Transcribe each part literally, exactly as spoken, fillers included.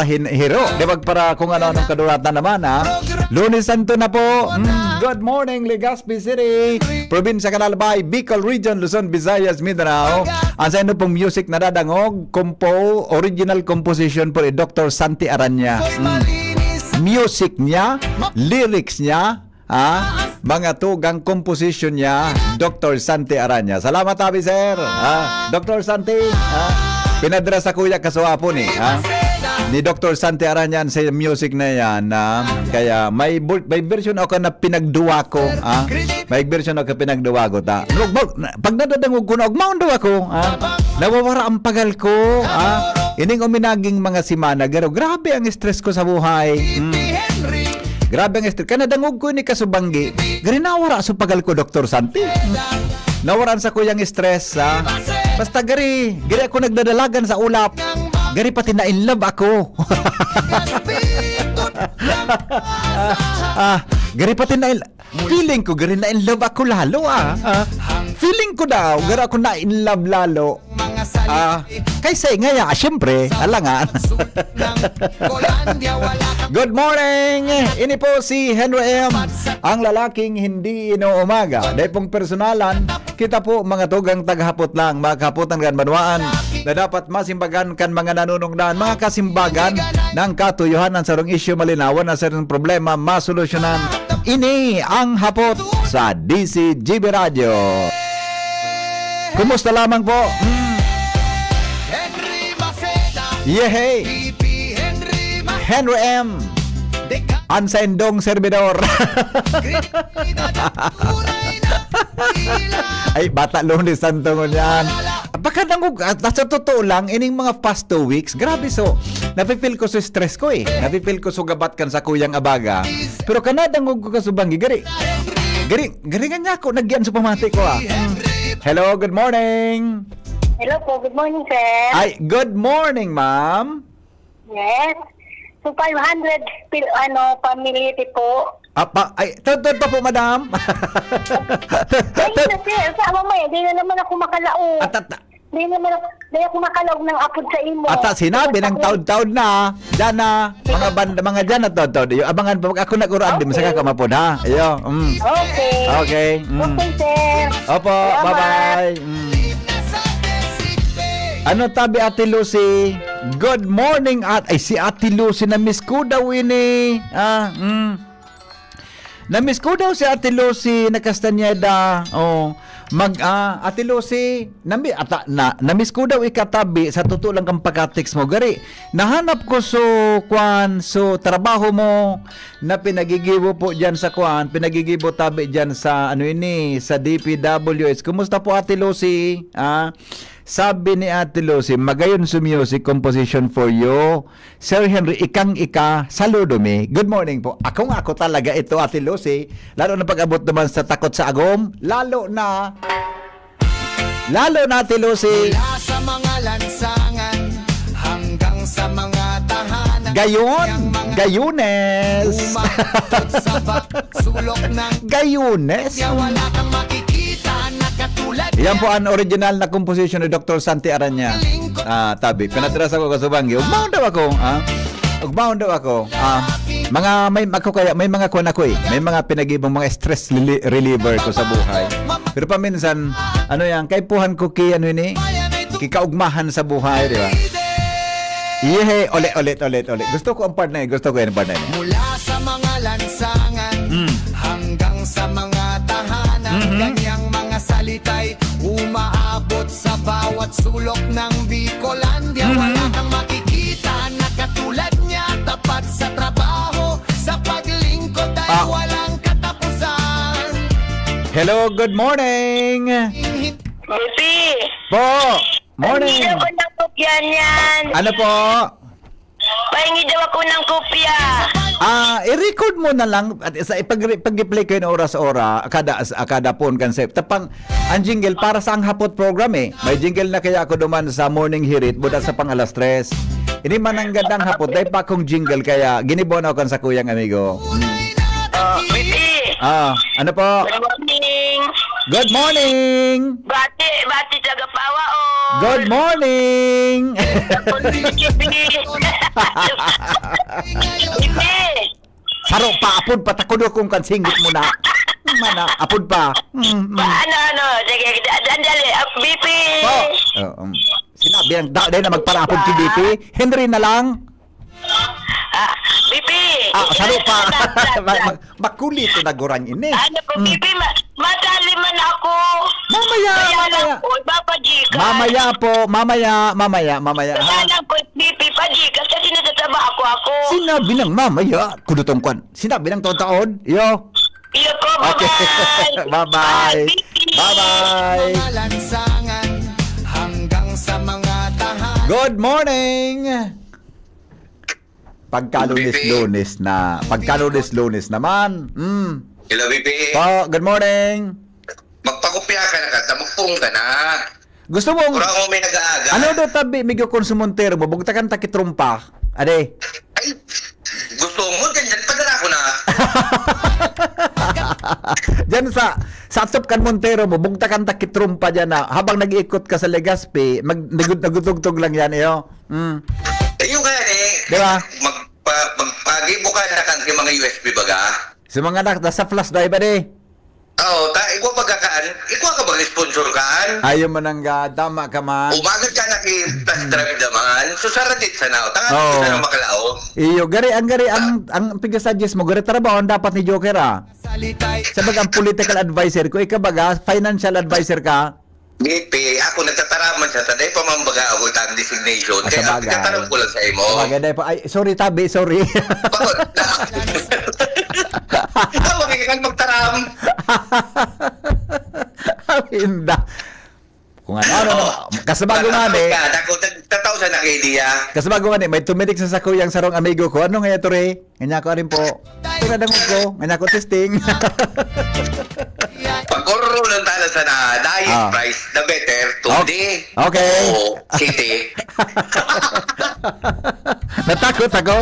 hin-, hiro. Di ba, para kung ano-anong kaduratan naman, ha? Lunes Santo na po. Mm, good morning, Legazpi City, Probinsya Calalbay, Bicol Region, Luzon, Visayas, Mindanao. Ang sa inyo pong music na dadangog, compo-, original composition po ni Doctor Santi Aranya. Mm. Music niya, lyrics niya, ha? Mga tugang composition niya, Doctor Santi Aranya. Salamat, abi, sir. Ha? Doctor Santi, ha? Pinadra sa kuya kaswapon, eh, ha? Ni Doctor Santi Aranya sa music na yan, ha? Kaya may bu-, may version ako na pinagduwa ko, ha? May version ako pinagduwa ko, ta. Ugmaw, na-, pag nadadangog ko na, ugmaon daw ako, ha? Nawawara ang pagal ko, ha? Ining uminaging mga semana, garo, grabe ang stress ko sa buhay. Mm. Grabe ang stress. Kaya nadangog ko ni kasubanggi. Gari nawara sa pagal ko, Doktor Santi. Nawaran sa kuyang stress, ha? Basta gari, gari ako nagdadalagan sa ulap. Gari pati na in love ako. Ah, gari pati na in, feeling ko, gari na in love ako lalo, ah. Ah, feeling ko daw, gari ako na in love lalo. Ah, kaysa ngaya, siyempre, alangan. Good morning! Ini po si Henry M, ang lalaking hindi inuumaga. Dahil pong personalan, kita po mga tugang taghapot lang, mga kahapotan kan banwaan, na dapat masimbagan kan mga nanunungdan, mga kasimbagan ng katuyuhan, ang sarong isyu malinawan, ang sarong problema masolusyonan. Ini ang hapot sa D C G B Radyo. Kumusta lamang po? Mm. Henry Maceda. Yehey! P P Henry Maceda. Henry M. Deka. Ang saindong servidor. Grida, grida, tunay na tila. Ay, bata Lunes Santo ngunyan. Baka nangug-, at sa totoo lang, ining mga past two weeks, grabe so, nafe-feel ko so stress ko eh. Nafe-feel ko so gabat kan sa kuyang abaga. Pero kanadangog ko kasubanggi, gari. Gari, gari nga niya ako, nagyan sa pamati ko ah. Hello, good morning. Hello po, good morning, sir. Ay, good morning, ma'am. Yes. So, five hundred pil-, ano, pamilya po. Ah, pa, ay, tawad pa po, madam. Ay, na, sir. Sa mamaya, di na naman ako makalaog. At, at, Di naman ako, di ako makalaog ng apod sa imo. At, ah, sinabi ng taod-taod na, dyan na, mga banda, mga dyan na taod-taod. Iyo, abangan pa, pag ako nag-uraan, di Okay. masaka ka mapod, ha? Iyo, mm. Okay. Okay, mm. Okay, sir. Opo, Salamat. bye-bye. Mm. Ano tabi, Ate Lucy? Good morning, at, ay, si Ate Lucy, na-miss ko daw ini. Ah, mm. Na-miss ko daw si Ate Lucy na Castañeda. Oh, mag, ah, Ate Lucy, nami-, ata, na, na-miss ko daw ikatabi sa totoo lang kang pagka-text mo. Gari, nahanap ko so, kwan, so trabaho mo na pinagigibo po diyan sa kwan, pinagigibo tabi diyan sa, ano ini, sa D P W H. Kumusta po, Ate Lucy? Ah, sabi ni Ate Lucy, "Magayon sa music composition for you." Sir Henry, ikang-ika, saludo mi. Good morning po. Akong ako talaga ito, Ate Lucy. Lalo na pag-abot naman sa takot sa agom. Lalo na, lalo na, Ate Lucy. Mula sa mga lansangan hanggang sa mga tahanan. Gayon, Yang mga Gayones. Umabot sa ba-, sulok ng Gayones. Kaya wala kang makikita na katulad Yan po niya. Ang original na komposisyon ni Doktor Santi Aranya. Ah, tabi. Pinatrasa ko kasubanggi. Ugmaon daw ako, ah. Ugmaon daw ako. Ah, mga, may, ako kaya, may mga kwan ako eh. May mga pinagibang mga stress reli-, reliever ko sa buhay. Pero paminsan, ano yan, kaipuhan ko ki, ano ini? Kikaugmahan sa buhay, di ba? Yehe, ulit, ulit, ulit, ulit. Gusto ko ang part na yun. Gusto ko yung part na yun. Mula sa mga lansangan Mm. hanggang sa mga tahanan, Mhm. ganyang mga salita'y umaabot sa bawat sulok ng Bicolandia. Mhm. Wala kang makikita na katulad niya. Tapat sa trabaho, sa paglingkod ay Ah. walang katapusan. Hello, good morning. Bibi! Po! Morning! Pahingi daw ko ng kopya niyan. Ano po? Pahingi daw ako ng kopya. Ah, i-record mo na lang at sa ipag-, pag-play ko yun oras-ora, kada, kada phone kan sa tapang ang jingle para sa ang hapot program eh. May jingle na kaya ako duman sa morning hirit, buda sa pang alas tres. Ini man ang gandang hapot, dahil pa akong jingle kaya ginibo na ako kan sa kuyang amigo. Oh, Bibi. Ah, ano po? Good morning. Good morning. Bati, bati taga Pawa, oh. Good morning! Good morning, Bibi. Bibi. Saro pa, apod pa, takudo kong kansingit mo na. Mana, apod pa. Mm, mm. Ano, ano, sige, da- da- dali, ah, B P. Oh, um, sinabi ang da, dahil na magparapod kay B P. Henry na lang. Ah, B P. Ah, saro pa. Da- da- da- Ma- ma- Makulit na gurang ini. Ano po, B P, ma- madali man ako. Mamaya, Kaya mamaya. lang po, ipapajikan. Mamaya po, mamaya, mamaya, mamaya, Kaya ha? lang po, B P, pajikan kasi nagtatrabaho ako. Sinabi ng mamaya, kudutong kwan. Sinabi ng taon-taon, yo. Iyo po, Okay. bye-bye. Bye-bye. B P. Bye-bye. Mga lansangan hanggang sa mga tahanan. Good morning! Pagkalunes-lunes na. Pagkalunes-lunes naman. Mm. Hello, B P. Po, good morning. Magpakopya ka na ka, magpung ka na. Gusto mong... Kura mo may nag-aaga. Ano daw tabi, migo kung sumontero mo, bugtakan ta ki trompa. Ade. Ay, gusto mo, dyan, dyan, padala ko na. Diyan sa, sa atop kan Montero mo, bugtakan ta ki trompa diyan na habang nag-iikot ka sa Legazpi, mag, nagud- nagutugtog lang yan, iyo. Mm. Ayun nga eh. Di ba? Magpa, magpagibo ka na kang yung mga U S B baga. Sa mga anak, nasa flash drive, ade. Oo, ta, ikaw pagkakaan, ikaw ka mag-sponsor kaan. Ayaw mo nang ga, tama ka man. Umagat ka na ki-flash drive naman. So, saradit sana. Tanga Oo. Sana makalaog. Iyo, gari, ang gari, ang, ang pigasuggest mo, gari trabaho, ang dapat ni Joker, ah. Salita'y Sa bagang political advisor ko, ikaw baga, financial advisor ka. B P, ako nagtataraman sa taday pa mambaga ako itang designation. Ah, Kaya sabagay. nagtataram ko lang sa imo. Sabagay, dahil pa, ay, sorry, tabi, sorry. Bakit? Tawag ka magtaram. Inda. Kung ano, ano, kasabago nga ni, Ka, ako, tag-, tataw sa nag-idea. kasabago nga ni, may tumirik sa sakuyang sarong amigo ko. Ano nga ito, re? Nganya ko, arin po. Ito na dangog ko. Nganya ko, testing. Pag-ororo lang tayo sa na, the highest Ah. price, the better, to Okay. the Okay. Oo, city. Natakot ako.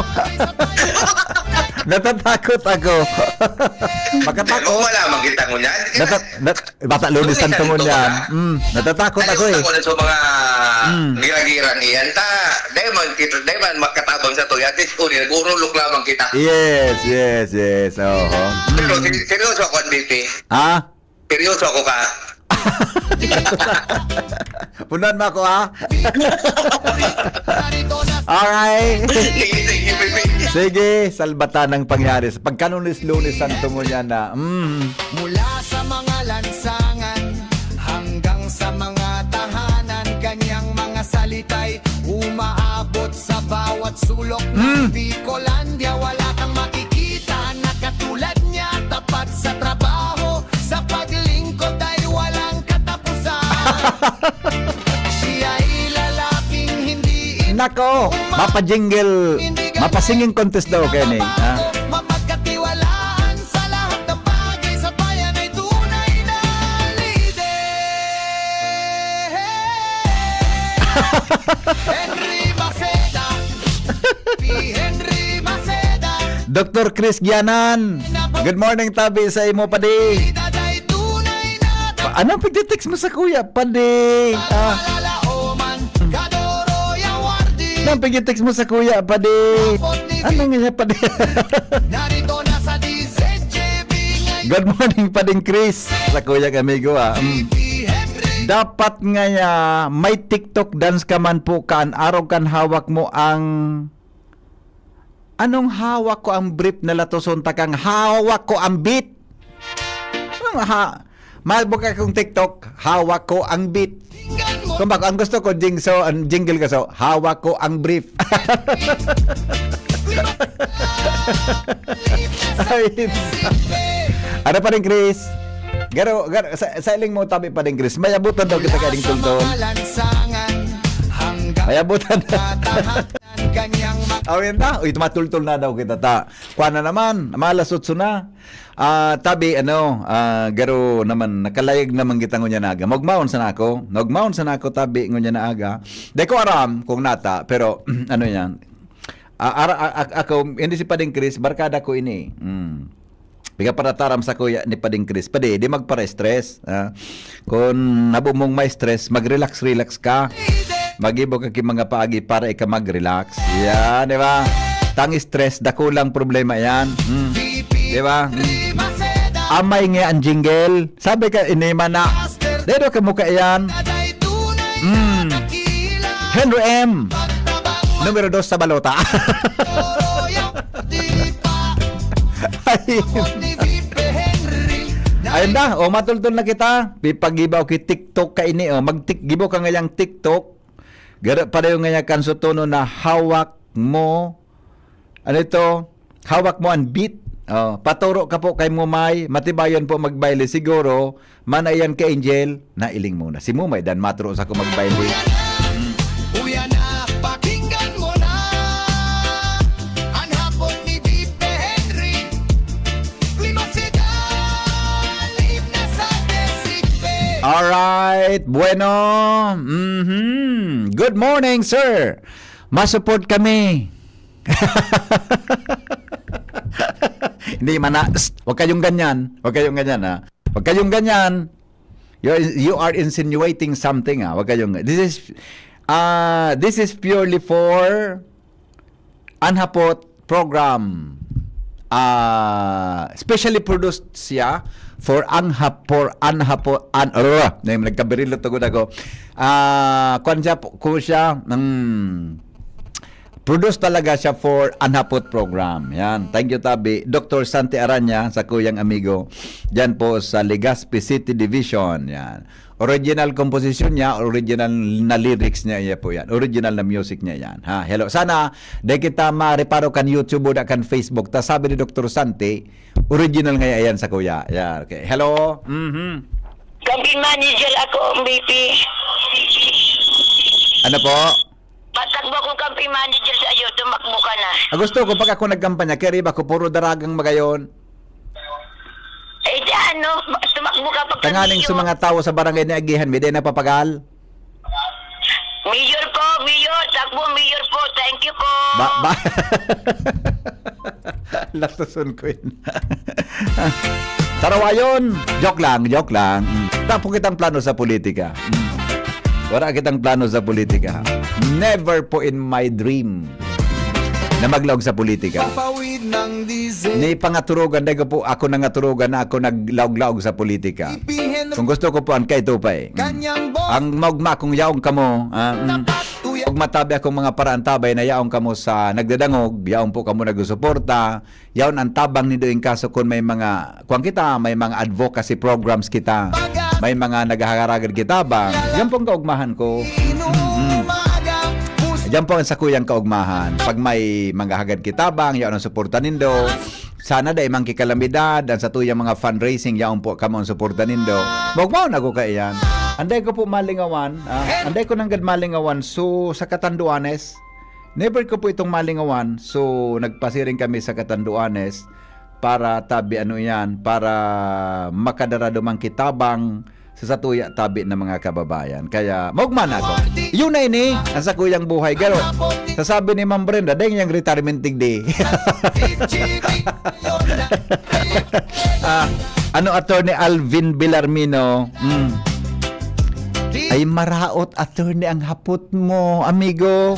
Natatakot ako. Pero Makatakot. wala mang kita mo niyan. Nata- nat- Bata Lunes Lunes ang tungon ang niya. tungon, ah. Mm, natatakot ako Ayun, eh. ako na sa mga Mm. gira-girang iyan. Ta, dahil man kita, dahil man makatabang sa tuya, at least uli, nag-urulok lamang kita. Yes, yes, yes. Oo. Pero Mm. si- seryoso ako, B P. Ha? Seryoso ako ka. Punan mo ako, ha? Alright. Sige, sige, B P. Sige, salbatan ang pangyari. Sa pagkalunes-lunes, santo mo niya na. Mm. Mula sa mga lansangan hanggang sa mga tahanan, kanyang mga salita'y umaabot sa bawat sulok ng Mm. Bicolandia. Wala kang makikita na katulad niya, tapat sa trabaho, sa paglingkod ay walang katapusan. Siya'y lalaking hindi in- Nako, mapa-jingle, mapa-singing contest daw kayo ni. Ha? Mapagkatiwalaan sa lahat ng bagay, sa bayan ay tunay na lider. Henry Maceda, si Henry Maceda. Doktor Chris Gianan, good morning, tabi sa imo, padi. Daday tunay na Pa- Anong pagte-text mo sa kuya, padi? Ah, Malalaoman, Kadoro Yawardi. anong pagte-text mo sa kuya, padi? Ano nga niya, padi? Narito na sa D Z J B ngayon. Good morning, Pading Chris. Sa kuyang amigo, ah. Mm. P Henry. Dapat nga ya, may TikTok dance ka man po kan. Arog kan hawak mo ang... Anong hawak ko ang brief na latoson takang hawak ko ang beat? Anong ha... Malbo ka kong TikTok, hawak ko ang beat. Kung bako, ang gusto ko, jing, so, ang jingle ko, so, hawak ko ang brief. Ay, ano pa rin, Chris? Garo, garo, sa, sa iling mo tabi pa rin, Chris. May abutan daw kita kaning tuntun. May abutan. Awin ta? Uy, tumatultol na daw kita ta. Kuha na naman, malas otso na. Ah, tabi, ano, ah, garo naman, nakalayag naman kita ngunya na aga. Magmaon sana ako. Magmaon sana ako, tabi, ngunya na aga. Di ko aram kung nata, pero, ano yan. Ah, ara, a- a- ako, hindi si Pading Chris, barkada ko ini. Mm. Piga para taram sa kuya ni Pading Chris. Padi, di magpara-stress. Ha? Kung habo mong ma-stress, mag-relax-relax ka. Magibo ka ki mga paagi para ika mag-relax. Yan, di ba? Tang stress, dakulang problema yan. Hmm. Di ba? Hmm. Amay nga ang jingle. Sabi ka, inima na. Dedo ka mukha yan. Hmm. Henry M. Numero dos sa balota. Ay. Ayun na, o matultol na kita. Pipagibaw ki TikTok ka ini, o. Magtik-, gibo ka ngayang TikTok. Garo pa dayo ngaya kan sutono na hawak mo. Ano ito? Hawak mo ang beat. O, paturo ka po kay Mumay. Matibayon po magbaile. Siguro, manaiyan ka, Angel. Nailing mo na. Si Mumay, dan maturo sa ko magbaile. Uyan na, pakinggan mo na. An hapot ni Bipe Henry. Lima sida, lima sa desikpe. Alright. Bueno. Mhm. Good morning, sir. Masupport kami. Hindi man na, psst, wag kayong ganyan. Wag kayong ganyan, ha. Wag kayong ganyan. You, you are insinuating something, ha. Wag kayong, this is, ah, this is purely for Anhapot program. Ah, specially produced siya for Anhap-, for Anhapot, an-, uh, na yung nagkabirilo tugod ako. Ah, kwan siya, po- ko siya, mm, produce talaga siya for Anhapot program. Yan. Thank you, Tabi. Doctor Santi Aranya, sa kuyang amigo, dyan po sa Legazpi City Division. Yan. Original komposisyon niya, original na lyrics niya, iya po yan. Original na music niya yan. Ha, hello. Sana, di kita mareparo kan YouTube o da kan Facebook. Ta sabi ni Doktor Santi, original nga yan sa kuya. Yeah, okay. Hello? Mhm. Campaign manager ako, B P. Ano po? Patakbo akong campaign manager sa iyo, tumakbo ka na. Ah, gusto ko, pag ako nagkampanya, kaya riba ko, puro daragang magayon. Eh, di ano, tumakbo ka pag Tanganing sa mga tawo sa barangay ni Agihan, may di napapagal? Mayor po, Mayor, takbo, Mayor po, thank you po. Ba, ba? Latason ko yun. Tarawayon! Joke lang, joke lang. Mm. Wala po kitang plano sa politika. Mm. Wala kitang plano sa politika. Never po in my dream na maglaog sa politika. Papawid ng diesel. Ni pangaturugan, dahil ko po, ako nangaturugan na ako naglaog-laog sa politika. Ipihen Kung gusto ko po, ang kaito pa eh. Mm. Kanyang boss. Ang magma kung yaong kamo, ah, mm. Napatuya. Ug matabi akong mga paraantabay na yaong kamo sa nagdadangog, yaong po kamo nagsusuporta, yaon ang tabang nindo in kaso kun may mga, kuwan kita, may mga advocacy programs kita, may mga naghaharagad kita ba? Yan pong kaugmahan ko. Mm. Yan po ang sakuyang kaugmahan. Pag may mga hagad kita bang, yaon ang suporta nindo. Sana dai man kikalamidad, ang satuyang mga fundraising, yaon po kamo ang suporta nindo. Maugmaon ako kaiyan. Anday ko po malingawan, ah, anday ko nanggad malingawan, so sa Catanduanes, Never ko po itong malingawan. So, nagpasiring kami sa Catanduanes para tabi ano yan, para makadara dumang kitabang sa satuya tabi na mga kababayan. Kaya, maugma na ako. Yun na ini, ang sakuyang buhay. Garo, sasabi ni Ma'am Brenda, dahil niyang retirement digdi. Ah, ano, Attorney Alvin Villarmino? Mm. Ay, maraot, Attorney, ang hapot mo, amigo.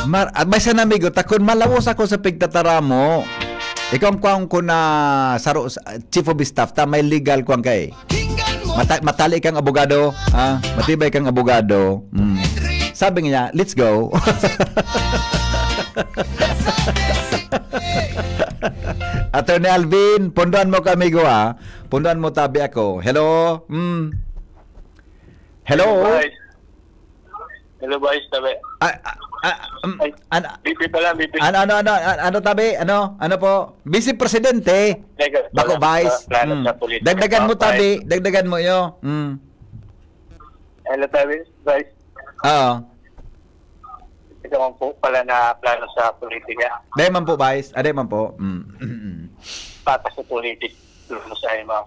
Mar-, ah, may sana, amigo, takon malawos ako sa pigtataramo. Ikaw ang kwaon ko na saro, sa, chief of staff, ta may legal kwang kay. Mata-, matali kang abogado, ha? Matibay kang abogado. Mm. Sabi niya, "Let's go." Attorney Alvin, punduan mo ka, amigo, ha? Punduan mo tabi ako. Hello? Mm. Hello? Hello, Vice. Hello, Vice, tabi. Ah, ah, ah, um, Ay, ano, B P pala, B P. Ano, ano, ano, ano, ano, tabi? Ano? Ano po? Vice Presidente? Teka, Bako, wala, Vice. Wala, wala Mm. sa politika. Dagdagan mo, Vice. Tabi. Dagdagan mo, iyo. Mm. Hello, tabi, Vice. Oo. Ito man po pala na plano sa politika. Dahil man po, Vice. Ah, dahil man po. Mm. Pata sa politik. Plano sa ima.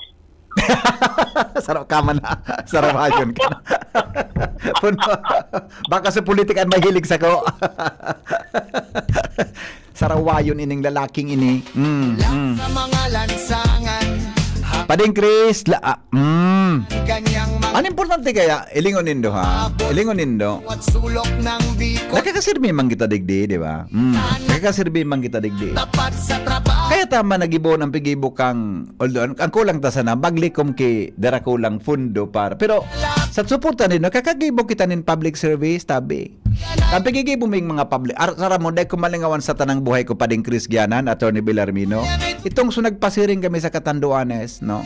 Sarap ka man na. Sarawayon ka na. Puno. Baka sa politik ang mahilig sa ko. Sarawayon ining lalaking ini. Mm, mm. Sa mga lansangan, Pading Chris, la, ah, mm. Ganyang mga Ang importante kaya, ilingon nindo ha? Ilingon nindo. At sulok ng Bicol. Nakakasirbi man kita digdi, di ba? Mm. Nakakasirbi man kita digdi. Tapat sa trabaho. Kaya tama nagibo ng pigibo kang, although, ang, ang kulang ta sana, maglikom ki dara kulang pundo para. Pero, sa suporta nindo, kakagibo kita nin public service, tabi. Ang pigigibo ming mga public, ar-, sara mo, dai ko malingawan sa tanang buhay ko, Pading Chris Gianan, Attorney Belarmino. Itong so nagpasiring kami sa Catanduanes, no?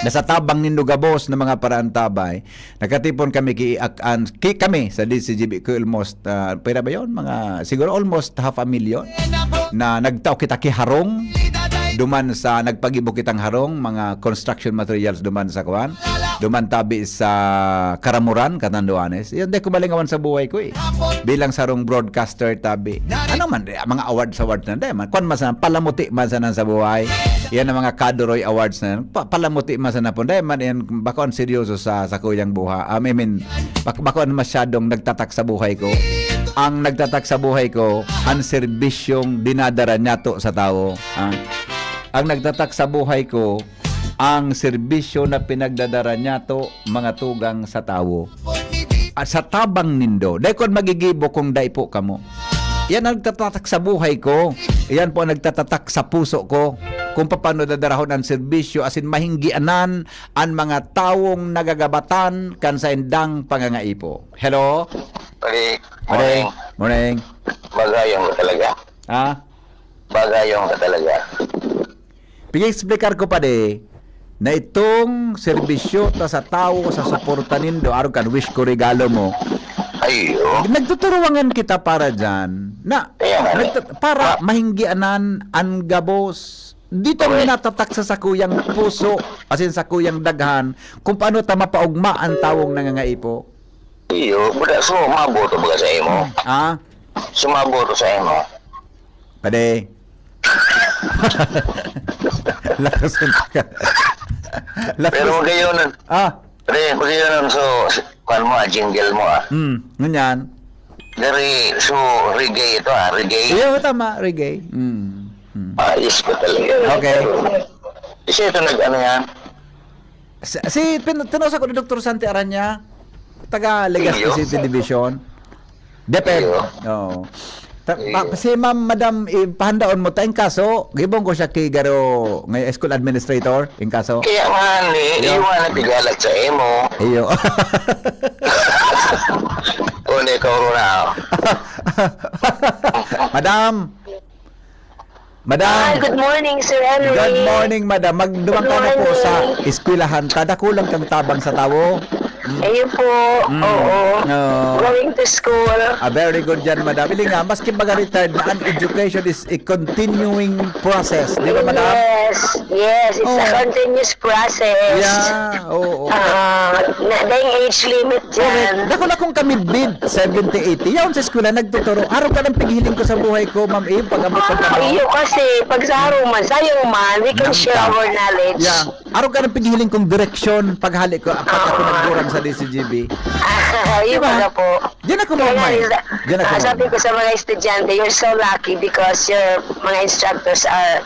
Nasa tabang nindo gabos na mga paraantabay, nakatipon kami ki Ak-, an-, ki-, kami sa D C G B ko almost, ah, pira ba yun? Mga, siguro almost half a million na nagtao kita ki harong, duman sa nagpagibo kitang harong, mga construction materials duman sa kuan, duman tabi sa Karamuran, Catanduanes. Yan, di ko malingawan sa buhay ko eh. Bilang sarong broadcaster tabi. Ano man, eh, mga awards, awards na, di man. Kwan man sana, palamuti man sana sa buhay. Yan ang mga Kadoroy Awards na yan. Pa-, palamuti man sana po. Di man yan, bako ang seryoso sa, sa kuyang buha. Um, I mean, bak-, bako ang masyadong nagtatak sa buhay ko. Ang nagtatak sa buhay ko, ang serbisyong dinadara niyato sa tao. Ah, ang nagtatak sa buhay ko, ang serbisyo na pinagdadara niyato, mga tugang sa tawo. At sa tabang nindo, dai ko magigibo kung dai po kamo. Yan ang nagtatatak sa buhay ko. Yan po ang nagtatatak sa puso ko. Kung paano dadarahon ang serbisyo, asin mahinggianan an mga tawong nagagabatan kan saindang pangangaipo. Hello? Pare, Pare, morning. Morning. Bagayan ka talaga. Ha? Bagayan ka talaga. Pag-explicar ko pa di, na itong serbisyo ta sa tawo sa suporta nindo, arog kan wish ko regalo mo. Ay, oo. Nagtuturuwangan kita para dyan. Na, Kaya nga, nagtut-, para Ma- mahinggianan an gabos. Dito Correct. Minatatak sa sakuyang puso, asin sakuyang daghan, kung paano ta mapaugma ang tawong nangangaipo. Iyo, buda, so, maboto ba sa imo? Ah? Sumaboto sa imo. Pade. Lakas ka. Lakas. Pero magayon nun. Ah. Pre, magayon nun. So, si-, kuwan mo, ah, jingle mo, ah. Hmm, ngunyan. Dari, so, reggae ito, ah, reggae. Iyo, tama, reggae. Hmm. Hmm. Ayos ko talaga. Okay. Kasi ito nag-, ano yan? Si, si pin-, tinosa ko ni Doktor Santi Aranya, taga Legazpi Iyo. City Division. DepEd. Iyo. Oo. Ta-, Iyo. pa-, si Ma'am, Madam, ipahandaon mo ta, in kaso, gibong ko siya kay Garo, ngay school administrator, in kaso. Kaya nga, ni, Iyo. Iyo nga nagkagalat sa imo. Iyo. O, ni, ikaw na, oh. Madam, Madam. Hi, good morning, Sir Henry. Good morning, madam. Magduman ka na po sa eskwelahan. Good morning. Kada kulang kang tabang sa tawo. Mm. Ayun po. Mm. Oo. Oo. Going to school. Ah, very good yan, madam. Ili nga, maski baga retired na, an education is a continuing process. Di ba, madam? Yes. Yes, it's a Oo. continuous process. Yeah, oo. Ah, na, dayong age limit Correct. Yan. Dako na kong kamidbid, seventy, eighty. Yaon sa eskwela, nagtuturo. Arog ka ng pighiling ko sa buhay ko, Ma'am Eve, pag-abot ko Ah, pa, iyo kasi, pag sa harong man, sayang man, we can Nang share ta-, our knowledge. Yeah. Arog ka ng pighiling kong direksyon, paghali ko, apat ako Ah. nagburang sa D C G B. Iyo Diba? Pala po. Diyan ako Kaya nga, mamay. Diyan ako ah, sabi mamay. Ko sa mga estudyante, "You're so lucky because your mga instructors are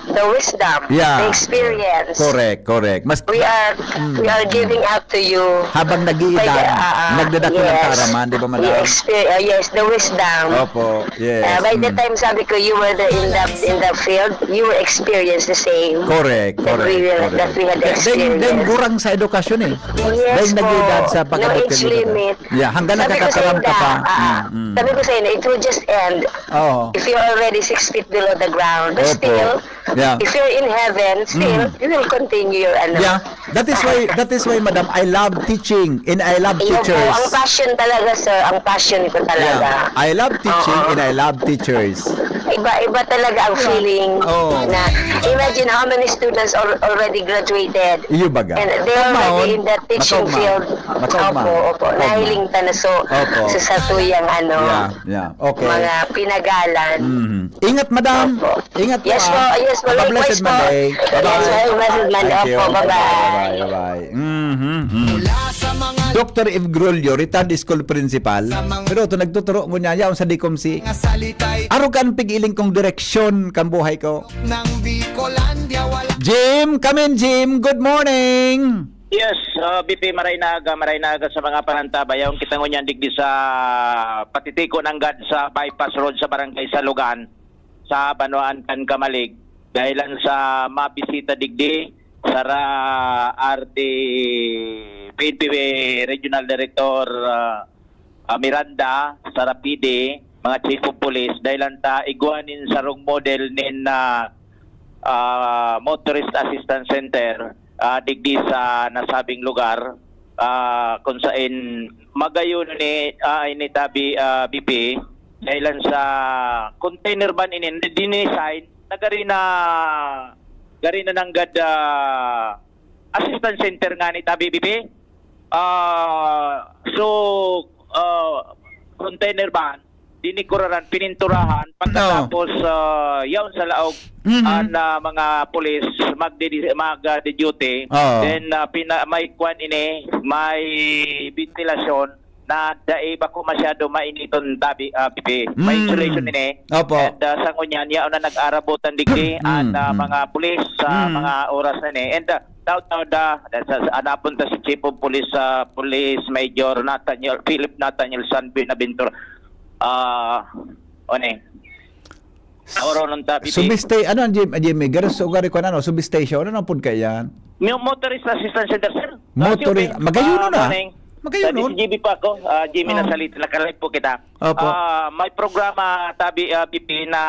the wisdom, Yeah. the experience." Correct, correct. Mas We are, Mm. we are giving up to you. Habang nag-iidan, By the, ah, ah, nagdadako ng yes. kaaraman, di ba, madam? We exper-, ah, yes, the wisdom. Opo, yes. Ah, by the Mm. time, sabi ko, you were the, in the, in the field, you will experience the same Correct, that correct, we will, correct. that we had Then, then, then, experienced. Gurang sa edukasyon eh. Yes Then, po. Nag-iidan sa No pag-abot age ng edad. Limit. Yeah, hanggang Sabi ko sa nakakataram ka inda, pa. ah, Mm, mm. Sabi ko sa inyo, it will just end Oo. if you're already six feet below the ground. But Opo. still, Yeah. if you're in heaven, still, Mm. you will continue your ano. Yeah, that is why, that is why, madam, I love teaching and I love Ayun po, teachers. Ang passion talaga, sir. Ang passion ko talaga. Yeah. I love teaching Oo. and I love teachers. Iba-iba talaga ang Yeah. feeling Oo. na, imagine how many students al-, already graduated. Iyo baga. And they're Makaon. already in the teaching Makaon, ma'am. field. Makaon, ma'am. Opo, opo. Makaon, ma'am. Nahiling ta na so, Opo. sa satuyang ano, Yeah, yeah. Okay. mga pinagalan. Mhm. Ingat, madam. Opo. Ingat po, Yes ah. po, yes Have a blessed Monday. Bye-bye. Yes, well, blessed Monday. Thank you. Opo, bye-bye. Bye-bye, bye-bye. Mhm, mhm. Mula sa mga Doctor Eve Grulio, retired school principal. Sa mga Pero ito, nagtuturo mo niya, yaon sa Dicom C. Mga salita'y Arog kan pig-iling kong direksyon kan buhay ko. Ng Bicolandia, wala Jim, come in, Jim. Good morning. Yes, uh, B P, maray na aga, maray na aga sa mga panantabayaw. Kita ngunyan digdi sa Patitiko ng Gad sa Bypass Road sa Barangay Salugan, sa Banwaan kan Camalig. Dahilan sa mabisita digdi, sara R D P N P Regional Director, ah, ah, Miranda, sara P D, mga chief of police, dahilan ta igwa nin sarong model nin, ah, ah, Motorist Assistance Center, ah, digdi sa nasabing lugar, ah, kung sain magayon ni, ah, ini tabi, ah, B P, dahilan sa container van ini, dinisign, nagari na, gari na nanggad, ah, assistance center nga ni tabi, B P. Ah, so, ah, container van, dinikuraran, pininturahan, pagkatapos, ah, yaon sa laog, Mhm. an, ah, mga pulis magdi-, mag, ah, di-duty, Oo. then, ah, pina-, may kwan ini, may ventilasyon na dai bako masyado mainiton tabi, ah, B P. May Mm. insulation ini. Opo. And, ah, sa ngunyan, yaon na nag-aarabotan digdi, Mm, an, ah, mm. mga pulis sa Mm. mga oras na ini. And, ah, taud-taud, ah, sa, sa, anapon ta si Chief of Police, ah, Police Major Nathaniel, Philip Nathaniel San Buenaventura. Ah, one. Oro nung ta, B P. Subista-, ano ang Jim-, Jimmy? Garos o gari ko na, no? Substation? Ano pud kaya yan? Yung Motorist Assistance Center, sir. Ah, Motorist, Jimmy. Magayuno Ah, na. Morning. Magayuno. Sa D C G B pa ako, ah, Jimmy Oh. Nasalita, naka-live po kita. Opo. Ah, may programa, tabi, ah, B P, na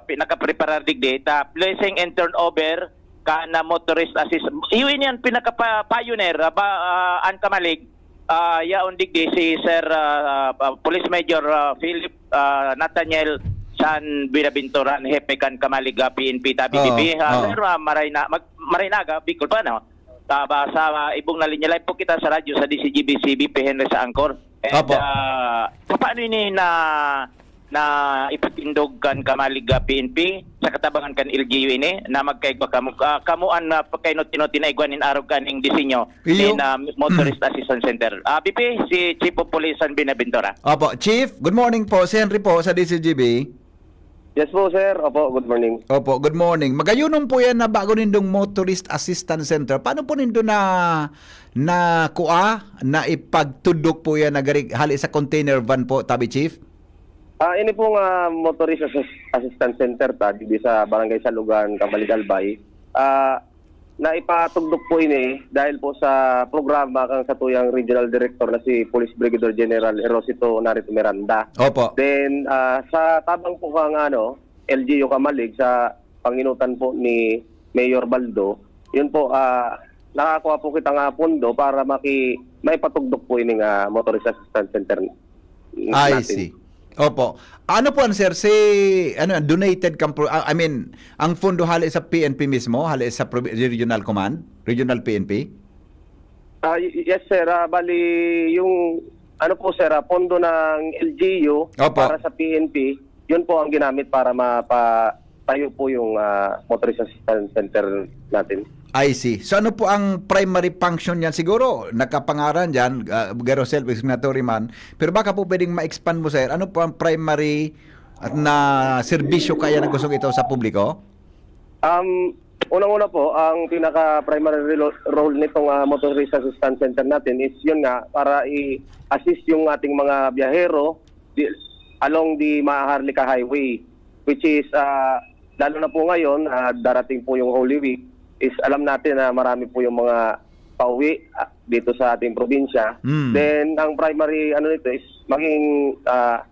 pi-, nakapreparar digdi, ta blessing and turnover, ka na motorist assist. Yun yan, pinaka-pa-, pioneer, ah, ba, ah, an Kamalig, ah, yaon digdi si Sir, ah, ah, Police Major, ah, Philip, ah, Nathaniel San Buenaventura, an hepe kan Kamalig, ah, P N P, tabi, Oo, B P. Ah, oo. Sir, ah, maray na, mag-, maray na aga, Bicol pa, no? Sa, ba, sa, ah, ibong na linya, live po kita sa radyo, sa D C G B C B P Henry sa Angkor. And, Opo. ah, paano ini na, na ipatindog kan Kamalig, ah, P N P sa katabangan kan L G U ini na magkaigwa kamo, ah, kamo an, ah, pagkainot-inot na igwa nin arog kaning disenyo Iyo. nin, ah, Motorist Assistance Center? Ah, B P, si Chief of Police San Buenaventura. Opo, Chief, good morning po. Si Henry po sa D C G B. Yes po, sir. Opo, good morning. Opo, good morning. Magayunon po yan na bago nindong Motorist Assistance Center. Paano po nindo na, na kua, na ipagtudok po yan na gari-, hali sa container van po, tabi, Chief? Ah, ini pong, ah, Motorist Assist-, Assistance Center ta, digdi sa Barangay Salugan, Camalig, Albay. Ah, naipatugdok po ini dahil po sa programa kan satuyang Regional Director na si Police Brigadier General Erosito Narito Miranda. Opo. Then, ah, sa tabang po kang, ano, L G U Camalig, sa panginutan po ni Mayor Baldo, yun po, ah, nakakuha po kita nga pondo para maki-, maipatugdok po ini nga Motorist Assistance Center I natin. see. Opo. Ano po, ano, sir, si, ano, donated kan pro-, ah, I mean, ang pondo hali sa P N P mismo, hali sa provi-, regional command, regional P N P? Ah, y-, yes, sir. Ah, bali, yung, ano po, sir, ah, pondo ng L G U Opo. para sa P N P, yun po ang ginamit para mapa-, tayo po yung, ah, Motorist Assistance Center natin. I see. So, ano po ang primary function niyan? Siguro, nakapangaran diyan, ah, garo self-explanatory man. Pero baka po pwedeng ma-expand mo, sir. Ano po ang primary at na serbisyo kaya na gustong itaw sa publiko? Um, unang-una po, ang pinaka-primary relo-, role nitong, ah, Motorist Assistance Center natin is yun nga, para i-assist yung ating mga biyahero di-, along the Maharlika Highway, which is, ah, lalo na po ngayon, ah, darating po yung Holy Week, is alam natin na marami po yung mga pauwi, ah, dito sa ating probinsya. Mm. Then, ang primary, ano nito is maging, ah,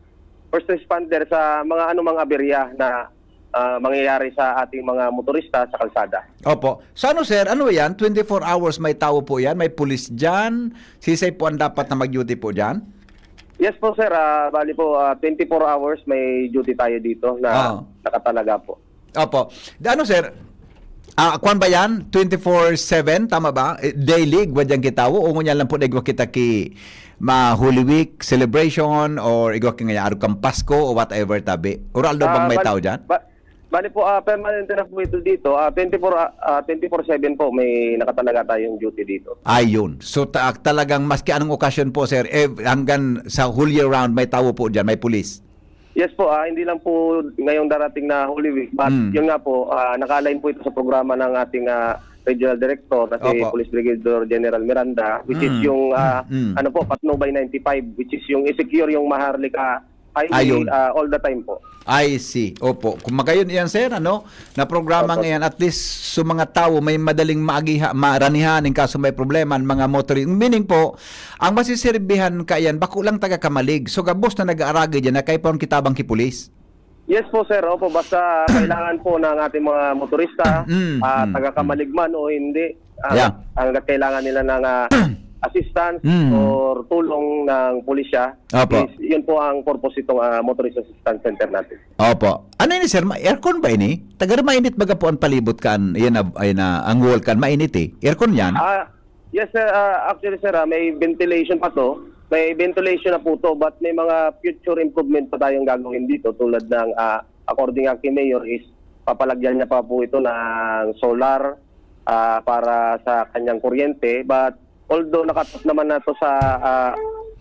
first responder sa mga anumang aberya na, ah, mangyayari sa ating mga motorista sa kalsada. Opo. So ano, sir? Ano yan? Twenty-four hours may tao po yan? May pulis dyan? Sisay po ang dapat na mag-duty po dyan? Yes po, sir. Ah, bali po, ah, twenty-four hours may duty tayo dito na Oo. nakatalaga po. Opo. Da-, ano, sir? Ah, kwan ba yan? Twenty-four seven, tama ba? Eh, daily, igwa dyan kita, o ngunyan lang po na igwa kita ki ma Holy Week celebration, or igwa ki ngaya arog kan Pasko, o whatever, tabi? Or aldaw bang Ah, may bal-, tao dyan? ba-, Bali po, ah, permanente na po ito dito. Ah, twenty-four, ah, ah, twenty-four seven po, may nakatalaga tayong duty dito. Ayun. So, ta- talagang maski anong okasyon po, sir, eh, hanggang sa whole year round, may tao po dyan, may pulis? Yes po, ah, hindi lang po ngayong darating na Holy Week, but Mm. yun nga po, ah, naka-align po ito sa programa ng ating, ah, regional director na si Opo. Police Brigadier General Miranda, which is Mm. yung, ah, Mm. ano po, Patnubay ninety-five, which is yung i-secure yung Maharlika Highway, Ayun. ah, all the time po. I see. Opo. Kung magayon iyan, sir, ano, na programa Opo. ngayon, at least sa mga tao, may madaling maagiha, maranihan, in kaso may problema, ang mga motor. Meaning po, ang masisirbihan kaiyan, bako lang taga Camalig. So, gabos na nag-aaragid yan, na kayo pa ang kitabang ki pulis? Yes po, sir. Opo, basta kailangan po ng ating mga motorista, Mm, ah, mm, taga Camalig man o hindi, ang, Yeah. ang kailangan nila ng, ah, assistance Mm. or tulong ng pulisya, Opo. is yun po ang purpose itong, ah, Motorist Assistance Center natin. Opo. Ano yun, sir? Ma-, aircon ba ini? Taga mainit baga po ang palibot kan, yan na, ay na, ang wall kan, mainit eh. Aircon yan? Ah, yes, sir. Ah, actually, sir, ah, may ventilation pa to. May ventilation na po to, but may mga future improvement pa tayong gagawin dito, tulad ng, ah, according nga kay Mayor, is papalagyan niya pa po ito ng solar, ah, para sa kanyang kuryente. But although nakatas naman na to sa, ah,